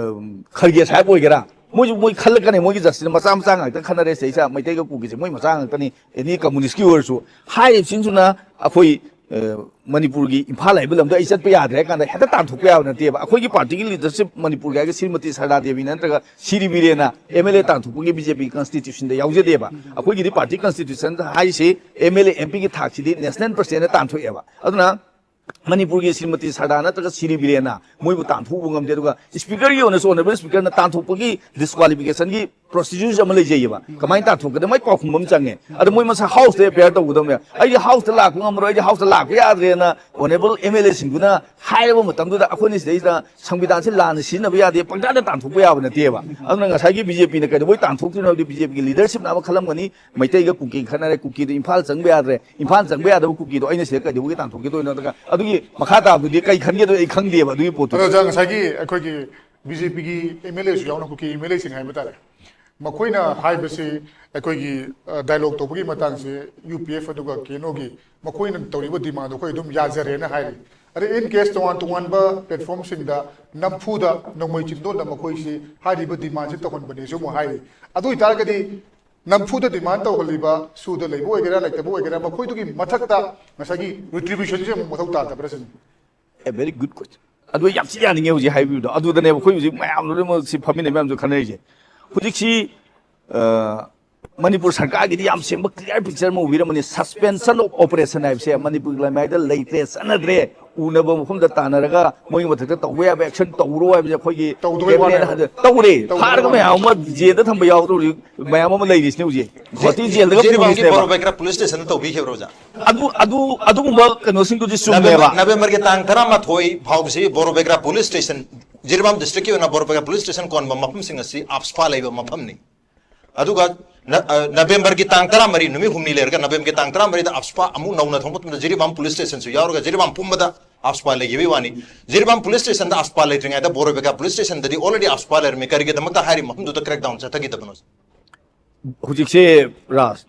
ꯈꯔꯒꯦ ꯁꯥꯍꯦꯕ ꯑꯣꯏꯒꯦꯔꯥ, ꯃꯣꯏꯁꯨ ꯃꯣꯏ ꯈꯜꯂꯛꯀꯅꯤ, ꯃꯣꯏꯒꯤ ꯖꯁꯇꯤꯁ ꯃꯆꯥ ꯃꯆꯥ ꯉꯥꯛꯇ ꯈꯟꯅꯔꯦ ꯁꯤꯗꯩꯁꯤꯗ꯫ ꯃꯩꯇꯩꯒ ꯀꯨꯀꯤꯁꯦ ꯃꯣꯏ ꯃꯆꯥ ꯉꯥꯛꯇꯅꯤ, ꯑꯦꯅꯤ ꯀꯝꯃꯨꯅꯤꯁꯀꯤ ꯑꯣꯏꯔꯁꯨ꯫ ꯍꯥꯏꯔꯤꯕꯁꯤꯡꯁꯤꯅ ꯑꯩꯈꯣꯏ, ꯑ, ꯃꯅꯤꯄꯨꯔꯒꯤ ꯏꯝꯐꯥꯜ ꯍꯥꯏꯕ ꯂꯝꯗꯣ ꯑꯩ ꯆꯠꯄ ꯌꯥꯗ꯭ꯔꯦ ꯍꯥꯏ ꯀꯥꯟꯗ ꯍꯦꯛꯇ ꯇꯥꯟꯊꯣꯛꯄ ꯌꯥꯕ ꯅꯠꯇꯦꯕ꯫ ꯑꯩꯈꯣꯏꯒꯤ ꯄꯥꯔꯇꯤꯒꯤ ꯂꯤꯗꯔꯁꯤꯞ ꯃꯅꯤꯄꯨꯔꯒꯤ ꯍꯥꯏꯔꯒ ꯁ꯭ꯔꯤꯃꯇꯤ ꯁꯔꯗꯥ ꯗꯦꯕꯤꯅ ꯅꯠꯇ꯭ꯔꯒ ꯁꯤꯔꯤ ꯕꯤꯔꯦꯟꯅ ꯑꯦꯝ ꯑꯦꯜ ꯑꯦ ꯇꯥꯟꯊꯣꯛꯄꯒꯤ ꯕꯤ ꯖꯦ ꯄꯤ ꯀꯟꯁꯇꯤꯇ꯭ꯌꯨꯁꯟꯗ ꯌꯥꯎꯖꯗꯦꯕ꯫ ꯑꯩꯈꯣꯏꯒꯤꯗꯤ ꯄꯥꯔꯇꯤ ꯀꯟꯁꯇꯤꯇ꯭ꯌꯨꯁꯟ ꯍꯥꯏꯔꯤꯁꯤ ꯑꯦꯝ ꯑꯦꯜ ꯑꯦ, ꯑꯦꯝ ꯄꯤꯒꯤ ꯊꯥꯛꯁꯤꯗꯤ ꯅꯦꯁꯅꯦꯜ ꯄ꯭ꯔꯁꯤꯗꯦꯟꯅ ꯇꯥꯟꯊꯣꯛꯑꯦꯕ꯫ ꯑꯗꯨꯅ ꯃꯅꯤꯄꯨꯔꯒꯤ ꯁ꯭ꯔꯤꯃꯇꯤ ꯁꯔꯗꯥ ꯅꯠꯇ꯭ꯔꯒ ꯁꯤꯔꯤ ꯕꯤꯔꯦꯟꯅ ꯃꯣꯏꯕꯨ ꯇꯥꯟꯊꯣꯛꯎꯕ ꯉꯝꯗꯦ꯫ ꯑꯗꯨꯒ ꯁ꯭ꯄꯤꯀꯔꯒꯤ ꯑꯣꯏꯅꯁꯨ, ꯑꯣꯅꯔꯦꯕꯜ ꯁ꯭ꯄꯤꯀꯔꯅ ꯇꯥꯟꯊꯣꯛꯄꯒꯤ ꯗꯤꯁꯀ꯭ꯋꯥꯂꯤꯐꯤꯀꯦꯁꯟꯒꯤ ꯄ꯭ꯔꯣꯁꯤꯗ꯭ꯌꯨꯔꯁ ꯑꯃ ꯂꯩꯖꯩꯌꯦꯕ꯫ ꯀꯃꯥꯏꯅ ꯇꯥꯟꯊꯣꯛꯀꯗꯕ? ꯃꯥꯏ ꯄꯥꯎꯈꯨꯝ ꯑꯃ ꯆꯪꯉꯦ꯫ ꯑꯗ ꯃꯣꯏ ꯃꯁꯥ ꯍꯥꯎꯁꯇ ꯑꯦꯄꯤꯌꯔ ꯇꯧꯒꯗꯕꯅꯦ꯫ "ꯑꯩꯗꯤ ꯍꯥꯎꯁꯇ ꯂꯥꯛꯄ ꯉꯝꯃꯔꯣꯏ, ꯑꯩꯗꯤ ꯍꯥꯎꯁꯇ ꯂꯥꯛꯄ ꯌꯥꯗ꯭ꯔꯦꯅ" ꯑꯣꯅꯔꯦꯕꯜ ꯑꯦꯝ ꯑꯦꯜ ꯑꯦꯁꯤꯡꯗꯨꯅ ꯍꯥꯏꯔꯕ ꯃꯇꯝꯗꯨꯗ, ꯑꯩꯈꯣꯏꯅ ꯁꯤꯗꯩꯁꯤꯗ ꯁꯪꯕꯤꯙꯥꯟꯁꯤ ꯂꯥꯟꯅ ꯁꯤꯖꯤꯟꯅꯕ ꯌꯥꯗꯦ, ꯄꯪꯇꯥꯗ ꯇꯥꯟꯊꯣꯛꯄ ꯌꯥꯕ ꯅꯠꯇꯦꯕ꯫ ꯑꯗꯨꯅ ꯉꯁꯥꯏꯒꯤ ꯕꯤ ꯖꯦ ꯄꯤꯅ ꯀꯩꯗꯧꯕꯩ ꯇꯥꯟꯊꯣꯛꯇ꯭ꯔꯤꯅꯣ ꯍꯥꯏꯕꯗꯤ, ꯕꯤ ꯖꯦ ꯄꯤꯒꯤ ꯂꯤꯗꯔꯁꯤꯞꯅ ꯑꯃ ꯈꯜꯂꯝꯒꯅꯤ, ꯃꯩꯇꯩꯒ ꯀꯨꯀꯤ ꯈꯠꯅꯔꯦ, ꯀꯨꯀꯤꯗꯣ ꯏꯝꯐꯥꯜ ꯆꯪꯕ ꯌꯥꯗ꯭ꯔꯦ, ꯏꯝꯐꯥꯜ ꯆꯪꯕ ꯌꯥꯗꯕ ꯀꯨꯀꯤꯗꯣ ꯑꯩꯅ ꯁꯤꯗ ꯀꯩꯗꯧꯕꯒꯤ ꯇꯥꯟꯊꯣꯛꯈꯤꯗꯣꯏꯅꯣ? ꯑꯗꯨꯒ ꯑꯗꯨꯒꯤ ꯃꯈꯥ ꯇꯥꯕꯗꯨꯗꯤ ꯀꯩ ꯈꯟꯒꯦꯗꯣ ꯑꯩ ꯈꯪꯗꯦꯕ, ꯑꯗꯨꯒꯤ ꯄꯣꯠꯇꯨ꯫ ꯑꯗꯣ ꯑꯣꯖꯥ, ꯉꯁꯥꯏꯒꯤ ꯑꯩꯈꯣꯏꯒꯤ ꯕꯤ ꯖꯦ ꯄꯤꯒꯤ ꯑꯦꯝ ꯑꯦꯜ ꯑꯦꯁꯨ ꯌꯥꯎꯅ ꯀꯨꯀꯤ ꯑꯦꯝ ꯑꯦꯜ ꯑꯦꯁꯤꯡ ꯍꯥꯏꯕ ꯇꯥꯔꯦ, ꯃꯈꯣꯏꯅ ꯍꯥꯏꯕꯁꯤ ꯑꯩꯈꯣꯏꯒꯤ, ꯑ, ꯗꯥꯏꯂꯣꯒ ꯇꯧꯕꯒꯤ ꯃꯇꯥꯡꯁꯦ ꯌꯨ ꯄꯤ ꯑꯦꯐ ꯑꯗꯨꯒ ꯀꯦ ꯑꯦꯟ ꯑꯣꯒꯤ ꯃꯈꯣꯏꯅ ꯇꯧꯔꯤꯕ ꯗꯤꯃꯥꯟꯗꯣ ꯑꯩꯈꯣꯏ ꯑꯗꯨꯝ ꯌꯥꯖꯔꯦꯅ ꯍꯥꯏꯔꯤ꯫ ꯑꯗꯩ in case ꯇꯣꯉꯥꯟ ꯇꯣꯉꯥꯟꯕ ꯄ꯭ꯂꯦꯠꯐꯣꯝꯁꯤꯡꯗ ꯅꯝꯐꯨꯗ ꯅꯣꯡꯃꯩ ꯆꯤꯟꯗꯣꯟꯗ ꯃꯈꯣꯏꯁꯤ ꯍꯥꯏꯔꯤꯕ ꯗꯤꯃꯥꯟꯁꯤ ꯇꯧꯍꯟꯕꯅꯦꯁꯨ ꯑꯃꯨꯛ ꯍꯥꯏꯔꯤ꯫ ꯑꯗꯨ ꯑꯣꯏꯇꯥꯔꯒꯗꯤ ꯅꯝꯐꯨꯗ ꯗꯤꯃꯥꯟ ꯇꯧꯍꯜꯂꯤꯕ, ꯁꯨꯗ ꯂꯩꯕ ꯑꯣꯏꯒꯦꯔꯥ ꯂꯩꯇꯕ ꯑꯣꯏꯒꯦꯔꯥ, ꯃꯈꯣꯏꯗꯨꯒꯤ ꯃꯊꯛꯇ ꯉꯁꯥꯏꯒꯤ ꯔꯤꯇ꯭ꯔꯤꯕ꯭ꯌꯨꯁꯟꯁꯦ ꯑꯃꯨꯛ ꯃꯊꯧ ꯇꯥꯗꯕ꯭ꯔꯥ ꯁꯤꯅꯤ꯫ A very good question. ꯑꯗꯨ ꯌꯥꯝ ꯊꯤ ꯌꯥꯅꯤꯡꯉꯦ ꯍꯧꯖꯤꯛ ꯍꯥꯏꯕꯤꯕꯗꯣ꯫ ꯑꯗꯨꯗꯅꯦꯕ ꯑꯩꯈꯣꯏ ꯍꯧꯖꯤꯛ ꯃꯌꯥꯝ ꯂꯣꯏꯅꯃꯛ ꯁꯤ ꯐꯝꯃꯤꯟꯅꯩ ꯃꯌꯥꯝꯁꯨ ꯈꯟꯅꯔꯤꯁꯦ꯫ ꯍꯧꯖꯤꯛꯁꯤ, ꯑ, ꯃꯅꯤꯄꯨꯔ ꯁꯔꯀꯥꯔꯒꯤꯗꯤ ꯌꯥꯝ ꯁꯦꯡꯕ clear picture ꯑꯃ ꯎꯕꯤꯔꯝꯃꯅꯤ꯫ Suspension of operation ꯍꯥꯏꯕꯁꯦ ꯃꯅꯤꯄꯨꯔꯒꯤ ꯂꯩꯃꯥꯏꯗ ꯂꯩꯇ꯭ꯔꯦ, ꯆꯠꯅꯗ꯭ꯔꯦ꯫ ꯎꯅꯕ ꯃꯐꯝꯗ ꯇꯥꯟꯅꯔꯒ ꯃꯣꯏꯒꯤ ꯃꯊꯛꯇ ꯇꯧꯕ ꯌꯥꯕ action ꯇꯧꯔꯣ ꯍꯥꯏꯕꯁꯦ ꯑꯩꯈꯣꯏꯒꯤ ꯇꯧꯗꯕꯩ ꯋꯥꯅꯦ꯫ ꯀꯦꯕꯤꯅꯦꯠ ꯍꯥꯏꯗ ꯇꯧꯔꯦ꯫ ꯇꯧꯗꯕꯩ ꯐꯥꯔꯒ ꯋꯥꯅꯦ꯫ ꯃꯌꯥꯝ ꯑꯃ ꯖꯦꯜꯗ ꯊꯝꯕ ꯌꯥꯎꯗꯧꯔꯤ ꯃꯌꯥꯝ ꯑꯃ ꯂꯩꯔꯤꯁꯤꯅꯦ ꯍꯧꯖꯤꯛ꯫ ꯒꯨꯍꯥꯇꯤ ꯖꯦꯜꯗꯒ ꯖꯤꯔꯤꯕꯥꯝꯒꯤ ꯄꯨꯔꯤꯁꯤꯅꯦꯕ꯫ ꯕꯣꯔꯣ ꯕꯦꯀ꯭ꯔꯥ ꯄꯨꯂꯤꯁ ꯁ꯭ꯇꯦꯁꯟꯗ ꯇꯧꯕꯤꯈꯤꯕ꯭ꯔꯣ, ꯑꯣꯖꯥ? ꯑꯗꯨ, ꯑꯗꯨ, ꯑꯗꯨꯒꯨꯝꯕ ꯀꯩꯅꯣꯁꯤꯡꯗꯨꯗꯤ ꯆꯨꯝꯃꯦꯕ꯫ ꯅꯕꯦꯝꯕꯔ, ꯅꯕꯦꯝꯕꯔꯒꯤ ꯇꯥꯡ ꯇꯔꯥꯃꯥꯊꯣꯏ ꯐꯥꯎꯕꯁꯤ ꯕꯣꯔꯣ ꯕꯦꯀ꯭ꯔꯥ ꯄꯨꯂꯤꯁ ꯁ꯭ꯇꯦꯁꯟ, ꯖꯤꯔꯤꯕꯥꯝ ꯗꯤꯁꯇ꯭ꯔꯤꯛꯀꯤ ꯑꯣꯏꯅ ꯕꯣꯔꯣ ꯕꯦꯀ꯭ꯔꯥ ꯄꯨꯂꯤꯁ ꯁ꯭ꯇꯦꯁꯟ ꯀꯣꯟꯕ ꯃꯐꯝꯁꯤꯡ ꯑꯁꯤ ꯑꯞꯁꯄꯥ ꯂꯩꯕ ꯃꯐꯝꯅꯤ꯫ ꯑꯗꯨꯒ ꯅ-, ꯑ, ꯅꯕꯦꯝꯕꯔꯒꯤ ꯇꯥꯡ ꯇꯔꯥꯃꯔꯤ, ꯅꯨꯃꯤꯠ ꯍꯨꯝꯅꯤ ꯂꯩꯔꯒ, ꯅꯕꯦꯝꯕꯔꯒꯤ ꯇꯥꯡ ꯇꯔꯥꯃꯔꯤꯗ ꯑꯞꯁꯄꯥ ꯑꯃꯨꯛ ꯅꯧꯅ ꯊꯣꯡꯕ ꯃꯇꯝꯗ ꯖꯤꯔꯤꯕꯥꯝ ꯄꯨꯂꯤꯁ ꯁ꯭ꯇꯦꯁꯟꯁꯨ ꯌꯥꯎꯔꯒ ꯖꯤꯔꯤꯕꯥꯝ ꯄꯨꯝꯕꯗ ꯑꯞꯁꯄꯥ ꯂꯩꯈꯤꯕꯒꯤ ꯋꯥꯅꯤ꯫ ꯖꯤꯔꯤꯕꯥꯝ ꯄꯨꯂꯤꯁ ꯁ꯭ꯇꯦꯁꯟꯗ ꯑꯞꯁꯄꯥ ꯂꯩꯇ꯭ꯔꯤꯉꯩꯗ ꯕꯣꯔꯣ ꯕꯦꯀ꯭ꯔꯥ ꯄꯨꯂꯤꯁ ꯁ꯭ꯇꯦꯁꯟꯗꯗꯤ already ꯑꯞꯁꯄꯥ ꯂꯩꯔꯝꯃꯤ꯫ ꯀꯔꯤꯒꯤꯗꯃꯛꯇ ꯍꯥꯏꯔꯤ ꯃꯐꯝꯗꯨꯗ crackdown ꯆꯠꯊꯈꯤꯗꯕꯅꯣ? ꯍꯧꯖꯤꯛꯁꯦ ꯔꯥꯖ,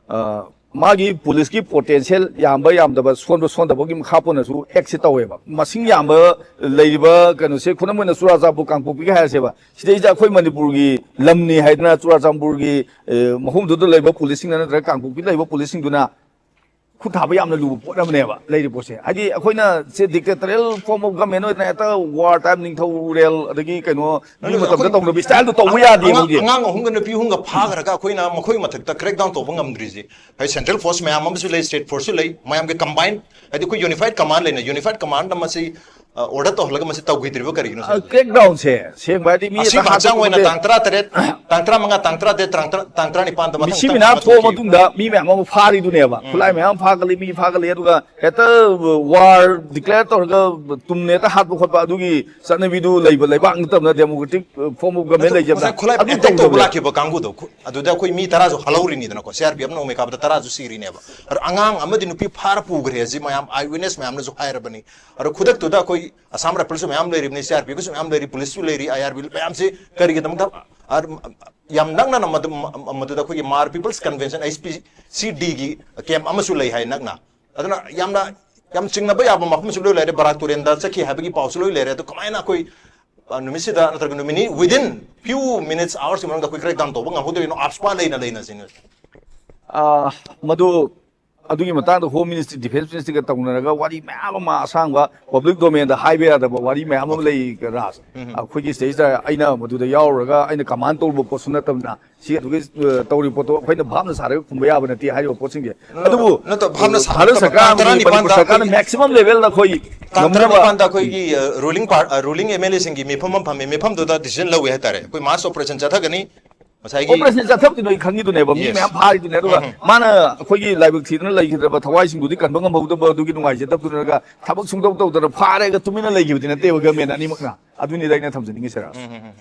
ꯑ, ꯃꯥꯒꯤ ꯄꯨꯂꯤꯁꯀꯤ ꯄꯣꯇꯦꯟꯁꯤꯌꯦꯜ ꯌꯥꯝꯕ ꯌꯥꯝꯗꯕ, ꯁꯣꯟꯕ ꯁꯣꯟꯗꯕꯒꯤ ꯃꯈꯥ ꯄꯣꯟꯅꯁꯨ ꯑꯦꯛꯁꯦ ꯇꯧꯋꯦꯕ꯫ ꯃꯁꯤꯡ ꯌꯥꯝꯕ ꯂꯩꯔꯤꯕ ꯀꯩꯅꯣꯁꯦ, ꯈꯨꯗꯝ ꯑꯣꯏꯅ ꯆꯨꯔꯥꯆꯥꯟꯄꯨꯔ ꯀꯥꯡꯄꯣꯛꯄꯤꯒ ꯍꯥꯏꯔꯁꯦꯕ, ꯁꯤꯗꯩꯁꯤꯗ ꯑꯩꯈꯣꯏ ꯃꯅꯤꯄꯨꯔꯒꯤ ꯂꯝꯅꯤ ꯍꯥꯏꯗꯅ ꯆꯨꯔꯥꯆꯥꯟꯄꯨꯔꯒꯤ, ꯑ, ꯃꯐꯝꯗꯨꯗ ꯂꯩꯕ ꯄꯨꯂꯤꯁꯁꯤꯡꯅ ꯅꯠꯇ꯭ꯔꯒ ꯀꯥꯡꯄꯣꯛꯄꯤꯗ ꯂꯩꯕ ꯄꯨꯂꯤꯁꯁꯤꯡꯗꯨꯅ ꯈꯨꯠ ꯊꯥꯕ ꯌꯥꯝꯅ ꯂꯨꯕ ꯄꯣꯠ ꯑꯃꯅꯦꯕ ꯂꯩꯔꯤꯕ ꯄꯣꯠꯁꯦ꯫ ꯍꯥꯏꯗꯤ ꯑꯩꯈꯣꯏꯅ ꯁꯦ dictatorial form of government ꯑꯣꯏꯅ ꯍꯦꯛꯇ war time, ꯅꯤꯡꯊꯧꯔꯦꯜ, ꯑꯗꯒꯤ ꯀꯩꯅꯣ, ꯃꯤ ꯃꯇꯝꯗ ꯇꯧꯅꯕ styleꯗꯣ ꯇꯧꯕ ꯌꯥꯗꯦꯕ ꯍꯧꯖꯤꯛ꯫ ꯑꯉꯥꯡ ꯑꯍꯨꯝꯒ ꯅꯨꯄꯤ ꯑꯍꯨꯝꯒ ꯐꯥꯈ꯭ꯔꯒ ꯑꯩꯈꯣꯏꯅ ꯃꯈꯣꯏ ꯃꯊꯛꯇ crackdown ꯇꯧꯕ ꯉꯝꯗ꯭ꯔꯤꯁꯦ꯫ ꯍꯥꯏꯗꯤ central force ꯃꯌꯥꯝ ꯑꯃꯁꯨ ꯂꯩ, state forceꯁꯨ ꯂꯩ, ꯃꯌꯥꯝꯒꯤ combine, ꯍꯥꯏꯗꯤ ꯑꯩꯈꯣꯏ unified command ꯂꯩꯅ, unified command ꯑꯃ ꯁꯤ, ꯑ, order ꯇꯧꯍꯜꯂꯒ ꯃꯁꯤ ꯇꯧꯈꯤꯗ꯭ꯔꯤꯕ ꯀꯔꯤꯒꯤꯅꯣ ꯑ, ꯁꯤꯅꯤ? Crackdownꯁꯦ ꯁꯦꯡꯕ ꯍꯥꯏꯗꯤ ꯃꯤ ꯑꯁꯤꯕ ꯍꯛꯆꯥꯡ ꯑꯣꯏꯅ ꯇꯥꯡ ꯇꯔꯥ ꯇꯔꯦꯠ, ꯇꯥꯡ ꯇꯔꯥ ꯃꯉꯥ, ꯇꯥꯡ ꯇꯔꯥ ꯇꯔꯦꯠ, ꯇꯥꯡ ꯇꯔꯥ, ꯇꯥꯡ ꯇꯔꯥ ꯅꯤꯄꯥꯟꯗ ꯃꯊꯪ ꯃꯤꯁꯤ ꯃꯊꯪ ꯃꯤꯅꯥ ꯑꯃ ꯊꯣꯛꯑ ꯊꯣꯛꯈꯤꯕ꯫ ꯃꯇꯨꯡꯗ ꯃꯤ ꯃꯌꯥꯝ ꯑꯃ ꯐꯥꯔꯤꯗꯨꯅꯦꯕ꯫ ꯎꯝ꯫ ꯈꯨꯠꯂꯥꯏ ꯃꯌꯥꯝ ꯐꯥꯒꯠꯂꯤ, ꯃꯤ ꯐꯥꯒꯠꯂꯤ, ꯑꯗꯨꯒ ꯍꯦꯛꯇ war declare ꯇꯧꯔꯒ ꯇꯨꯝꯅ ꯍꯦꯛꯇ ꯍꯥꯠꯄ ꯈꯣꯠꯄ ꯑꯗꯨꯒꯤ ꯆꯠꯅꯕꯤꯗꯨ ꯂꯩꯕ ꯂꯩꯕꯥꯛ ꯅꯠꯇꯕꯅ democratic form of government ꯂꯩꯖꯕꯅ ꯉꯁꯥꯏ ꯈꯨꯠꯂꯥꯏ ꯑꯗꯨ attack ꯇꯧꯕ ꯇꯧꯗꯕꯅꯦ꯫ ꯂꯥꯛꯈꯤꯕ ꯀꯥꯡꯕꯨꯗꯣ ꯈꯨ-, ꯑꯗꯨꯗ ꯑꯩꯈꯣꯏ ꯃꯤ ꯇꯔꯥꯁꯨ ꯍꯜꯍꯧꯔꯤꯅꯤꯗꯅꯀꯣ, ꯁꯤ ꯑꯥꯔ ꯄꯤ ꯑꯦꯐꯅ ꯅꯣꯡꯃꯩ ꯀꯥꯞꯄꯗ ꯇꯔꯥꯁꯨ ꯁꯤꯔꯤꯅꯦꯕ꯫ ꯑꯗꯣ ꯑꯉꯥꯡ ꯑꯃꯗꯤ ꯅꯨꯄꯤ ꯐꯥꯔ ꯄꯨꯈ꯭ꯔꯦ ꯍꯥꯏꯁꯤ ꯃꯌꯥꯝ eye witness ꯃꯌꯥꯝꯅꯁꯨ ꯍꯥꯏꯔꯕꯅꯤ꯫ ꯑꯗꯣ ꯈꯨꯗꯛꯇꯨꯗ ꯑꯩꯈꯣꯏ ꯑꯁꯥꯝ ꯔꯥꯏꯐꯜꯁꯨ ꯃꯌꯥꯝ ꯂꯩꯔꯤꯕꯅꯤ, ꯁꯤ ꯑꯥꯔ ꯄꯤ ꯑꯦꯐꯁꯨ ꯃꯌꯥꯝ ꯂꯩꯔꯤ, ꯄꯨꯂꯤꯁꯁꯨ ꯂꯩꯔꯤ, ꯑꯥꯏ ꯑꯥꯔ ꯕꯤ ꯃꯌꯥꯝꯁꯤ ꯀꯔꯤꯒꯤꯗꯃꯛꯇ, ꯑ, ꯌꯥꯝ ꯅꯛꯅꯅ ꯃꯗꯨ-, ꯃ-, ꯃꯗꯨꯗ ꯑꯩꯈꯣꯏꯒꯤ Hmar People's Convention, H P ꯁꯤ ꯗꯤꯒꯤ camp ꯑꯃꯁꯨ ꯂꯩ ꯍꯥꯏ ꯅꯛꯅ꯫ ꯑꯗꯨꯅ ꯌꯥꯝꯅ, ꯌꯥꯝ ꯆꯤꯡꯅꯕ ꯌꯥꯕ ꯃꯐꯝꯁꯨ ꯂꯣꯏ ꯂꯩꯔꯦ, ꯕꯔꯥꯛ ꯇꯨꯔꯦꯜꯗ ꯆꯠꯈꯤ ꯍꯥꯏꯕꯒꯤ ꯄꯥꯎꯁꯨ ꯂꯣꯏ ꯂꯩꯔꯦ꯫ ꯑꯗꯨ ꯀꯃꯥꯏꯅ ꯑꯩꯈꯣꯏ, ꯑ, ꯅꯨꯃꯤꯠꯁꯤꯗ ꯅꯠꯇ꯭ꯔꯒ ꯅꯨꯃꯤꯠ ꯅꯤ, within few minutes, hoursꯀꯤ ꯃꯅꯨꯡꯗ ꯑꯩꯈꯣꯏ crackdown ꯇꯧꯕ ꯉꯝꯍꯧꯗꯣꯏꯅꯣ, ꯑꯥꯞꯁꯄꯥ ꯂꯩꯅ ꯂꯩꯅ ꯁꯤꯅꯤ꯫ ꯑ, ꯃꯗꯨ ꯑꯗꯨꯒꯤ ꯃꯇꯥꯡꯗ Home Ministry, Defence Ministryꯒ ꯇꯧꯅꯔꯒ ꯋꯥꯔꯤ ꯃꯌꯥꯝ ꯑꯃ ꯑꯁꯥꯡꯕ public domainꯗ ꯍꯥꯏꯕ ꯌꯥꯗꯕ ꯋꯥꯔꯤ ꯃꯌꯥꯝ ꯑꯃ ꯂꯩ, ꯔꯥꯖ꯫ ꯎꯝ꯫ ꯑꯩꯈꯣꯏꯒꯤ ꯁꯤꯗꯩꯁꯤꯗ ꯑꯩꯅ ꯃꯗꯨꯗ ꯌꯥꯎꯔꯨꯔꯒ ꯑꯩꯅ command ꯇꯧꯔꯨꯕ ꯄꯣꯠꯁꯨ ꯅꯠꯇꯕꯅ, ꯁꯤ ꯑꯗꯨꯒꯤ, ꯑ, ꯇꯧꯔꯤꯕ ꯄꯣꯠꯇꯣ ꯑꯩꯈꯣꯏꯅ ꯚꯥꯞꯅ ꯁꯥꯔꯒ ꯈꯨꯝꯕ ꯌꯥꯕ ꯅꯠꯇꯦ ꯍꯥꯏꯔꯤꯕ ꯄꯣꯠꯁꯤꯡꯁꯦ꯫ ꯑꯗꯨꯕꯨ ꯅꯠꯇ-, ꯚꯥꯞꯅ ꯁꯥꯕ ꯚꯥꯔꯠ ꯅꯠꯇꯕ, ꯁꯔꯀꯥꯔ ꯇꯥꯡ ꯑꯃꯗꯤ ꯇꯔꯥꯅꯤꯄꯥꯟꯗ ꯃꯅꯤꯄꯨꯔ ꯁꯔꯀꯥꯔꯅ ꯑꯩꯈꯣꯏꯒꯤ maximum levelꯗ ꯑꯩꯈꯣꯏ ꯇꯥꯡ ꯉꯝꯅꯕ ꯇꯔꯥꯅꯤꯄꯥꯟꯗ ꯑꯩꯈꯣꯏꯒꯤ, ꯑ, ruling part-, ꯑ, ruling ꯑꯦꯝ ꯑꯦꯜ ꯑꯦꯁꯤꯡꯒꯤ ꯃꯤꯐꯝ ꯑꯃ ꯐꯝꯃꯤ, ꯃꯤꯐꯝꯗꯨꯗ decision ꯂꯧꯋꯦ ꯍꯥꯏꯇꯥꯔꯦ꯫ ꯑꯩꯈꯣꯏ mass operation ꯆꯠꯊꯒꯅꯤ꯫ ꯉꯁꯥꯏꯒꯤ operation ꯆꯠꯊꯕꯗꯤ ꯅꯣꯏ ꯈꯪꯉꯤꯗꯨꯅꯦꯕ, ꯃꯤ ꯌꯦꯁ꯫ ꯃꯌꯥꯝ ꯐꯥꯔꯤꯗꯨꯅꯦ꯫ ꯑꯗꯨꯒ ꯎꯝ꯫ ꯃꯥꯅ ꯑꯩꯈꯣꯏꯒꯤ ꯂꯥꯏꯕꯛ ꯊꯤꯗꯅ ꯂꯩꯈꯤꯗ꯭ꯔꯕ ꯊꯋꯥꯏꯁꯤꯡꯗꯨꯗꯤ ꯀꯟꯕ ꯉꯝꯍꯧꯗꯕ, ꯑꯗꯨꯒꯤ ꯅꯨꯡꯉꯥꯏꯖꯗꯕꯗꯨꯅꯒ ꯊꯕꯛ ꯁꯨꯡꯇꯧ ꯇꯧꯗꯅ ꯐꯥꯔꯦꯒ ꯇꯨꯃꯤꯟꯅ ꯂꯩꯈꯤꯕꯗꯤ ꯅꯠꯇꯦꯕ government ꯑꯅꯤꯃꯛꯅ꯫ ꯑꯗꯨꯅꯤꯗ ꯑꯩꯅ ꯊꯝꯖꯅꯤꯡꯉꯤꯁꯦ, ꯔꯥꯖ꯫ ꯎꯝ, ꯎꯝ, ꯎꯝ꯫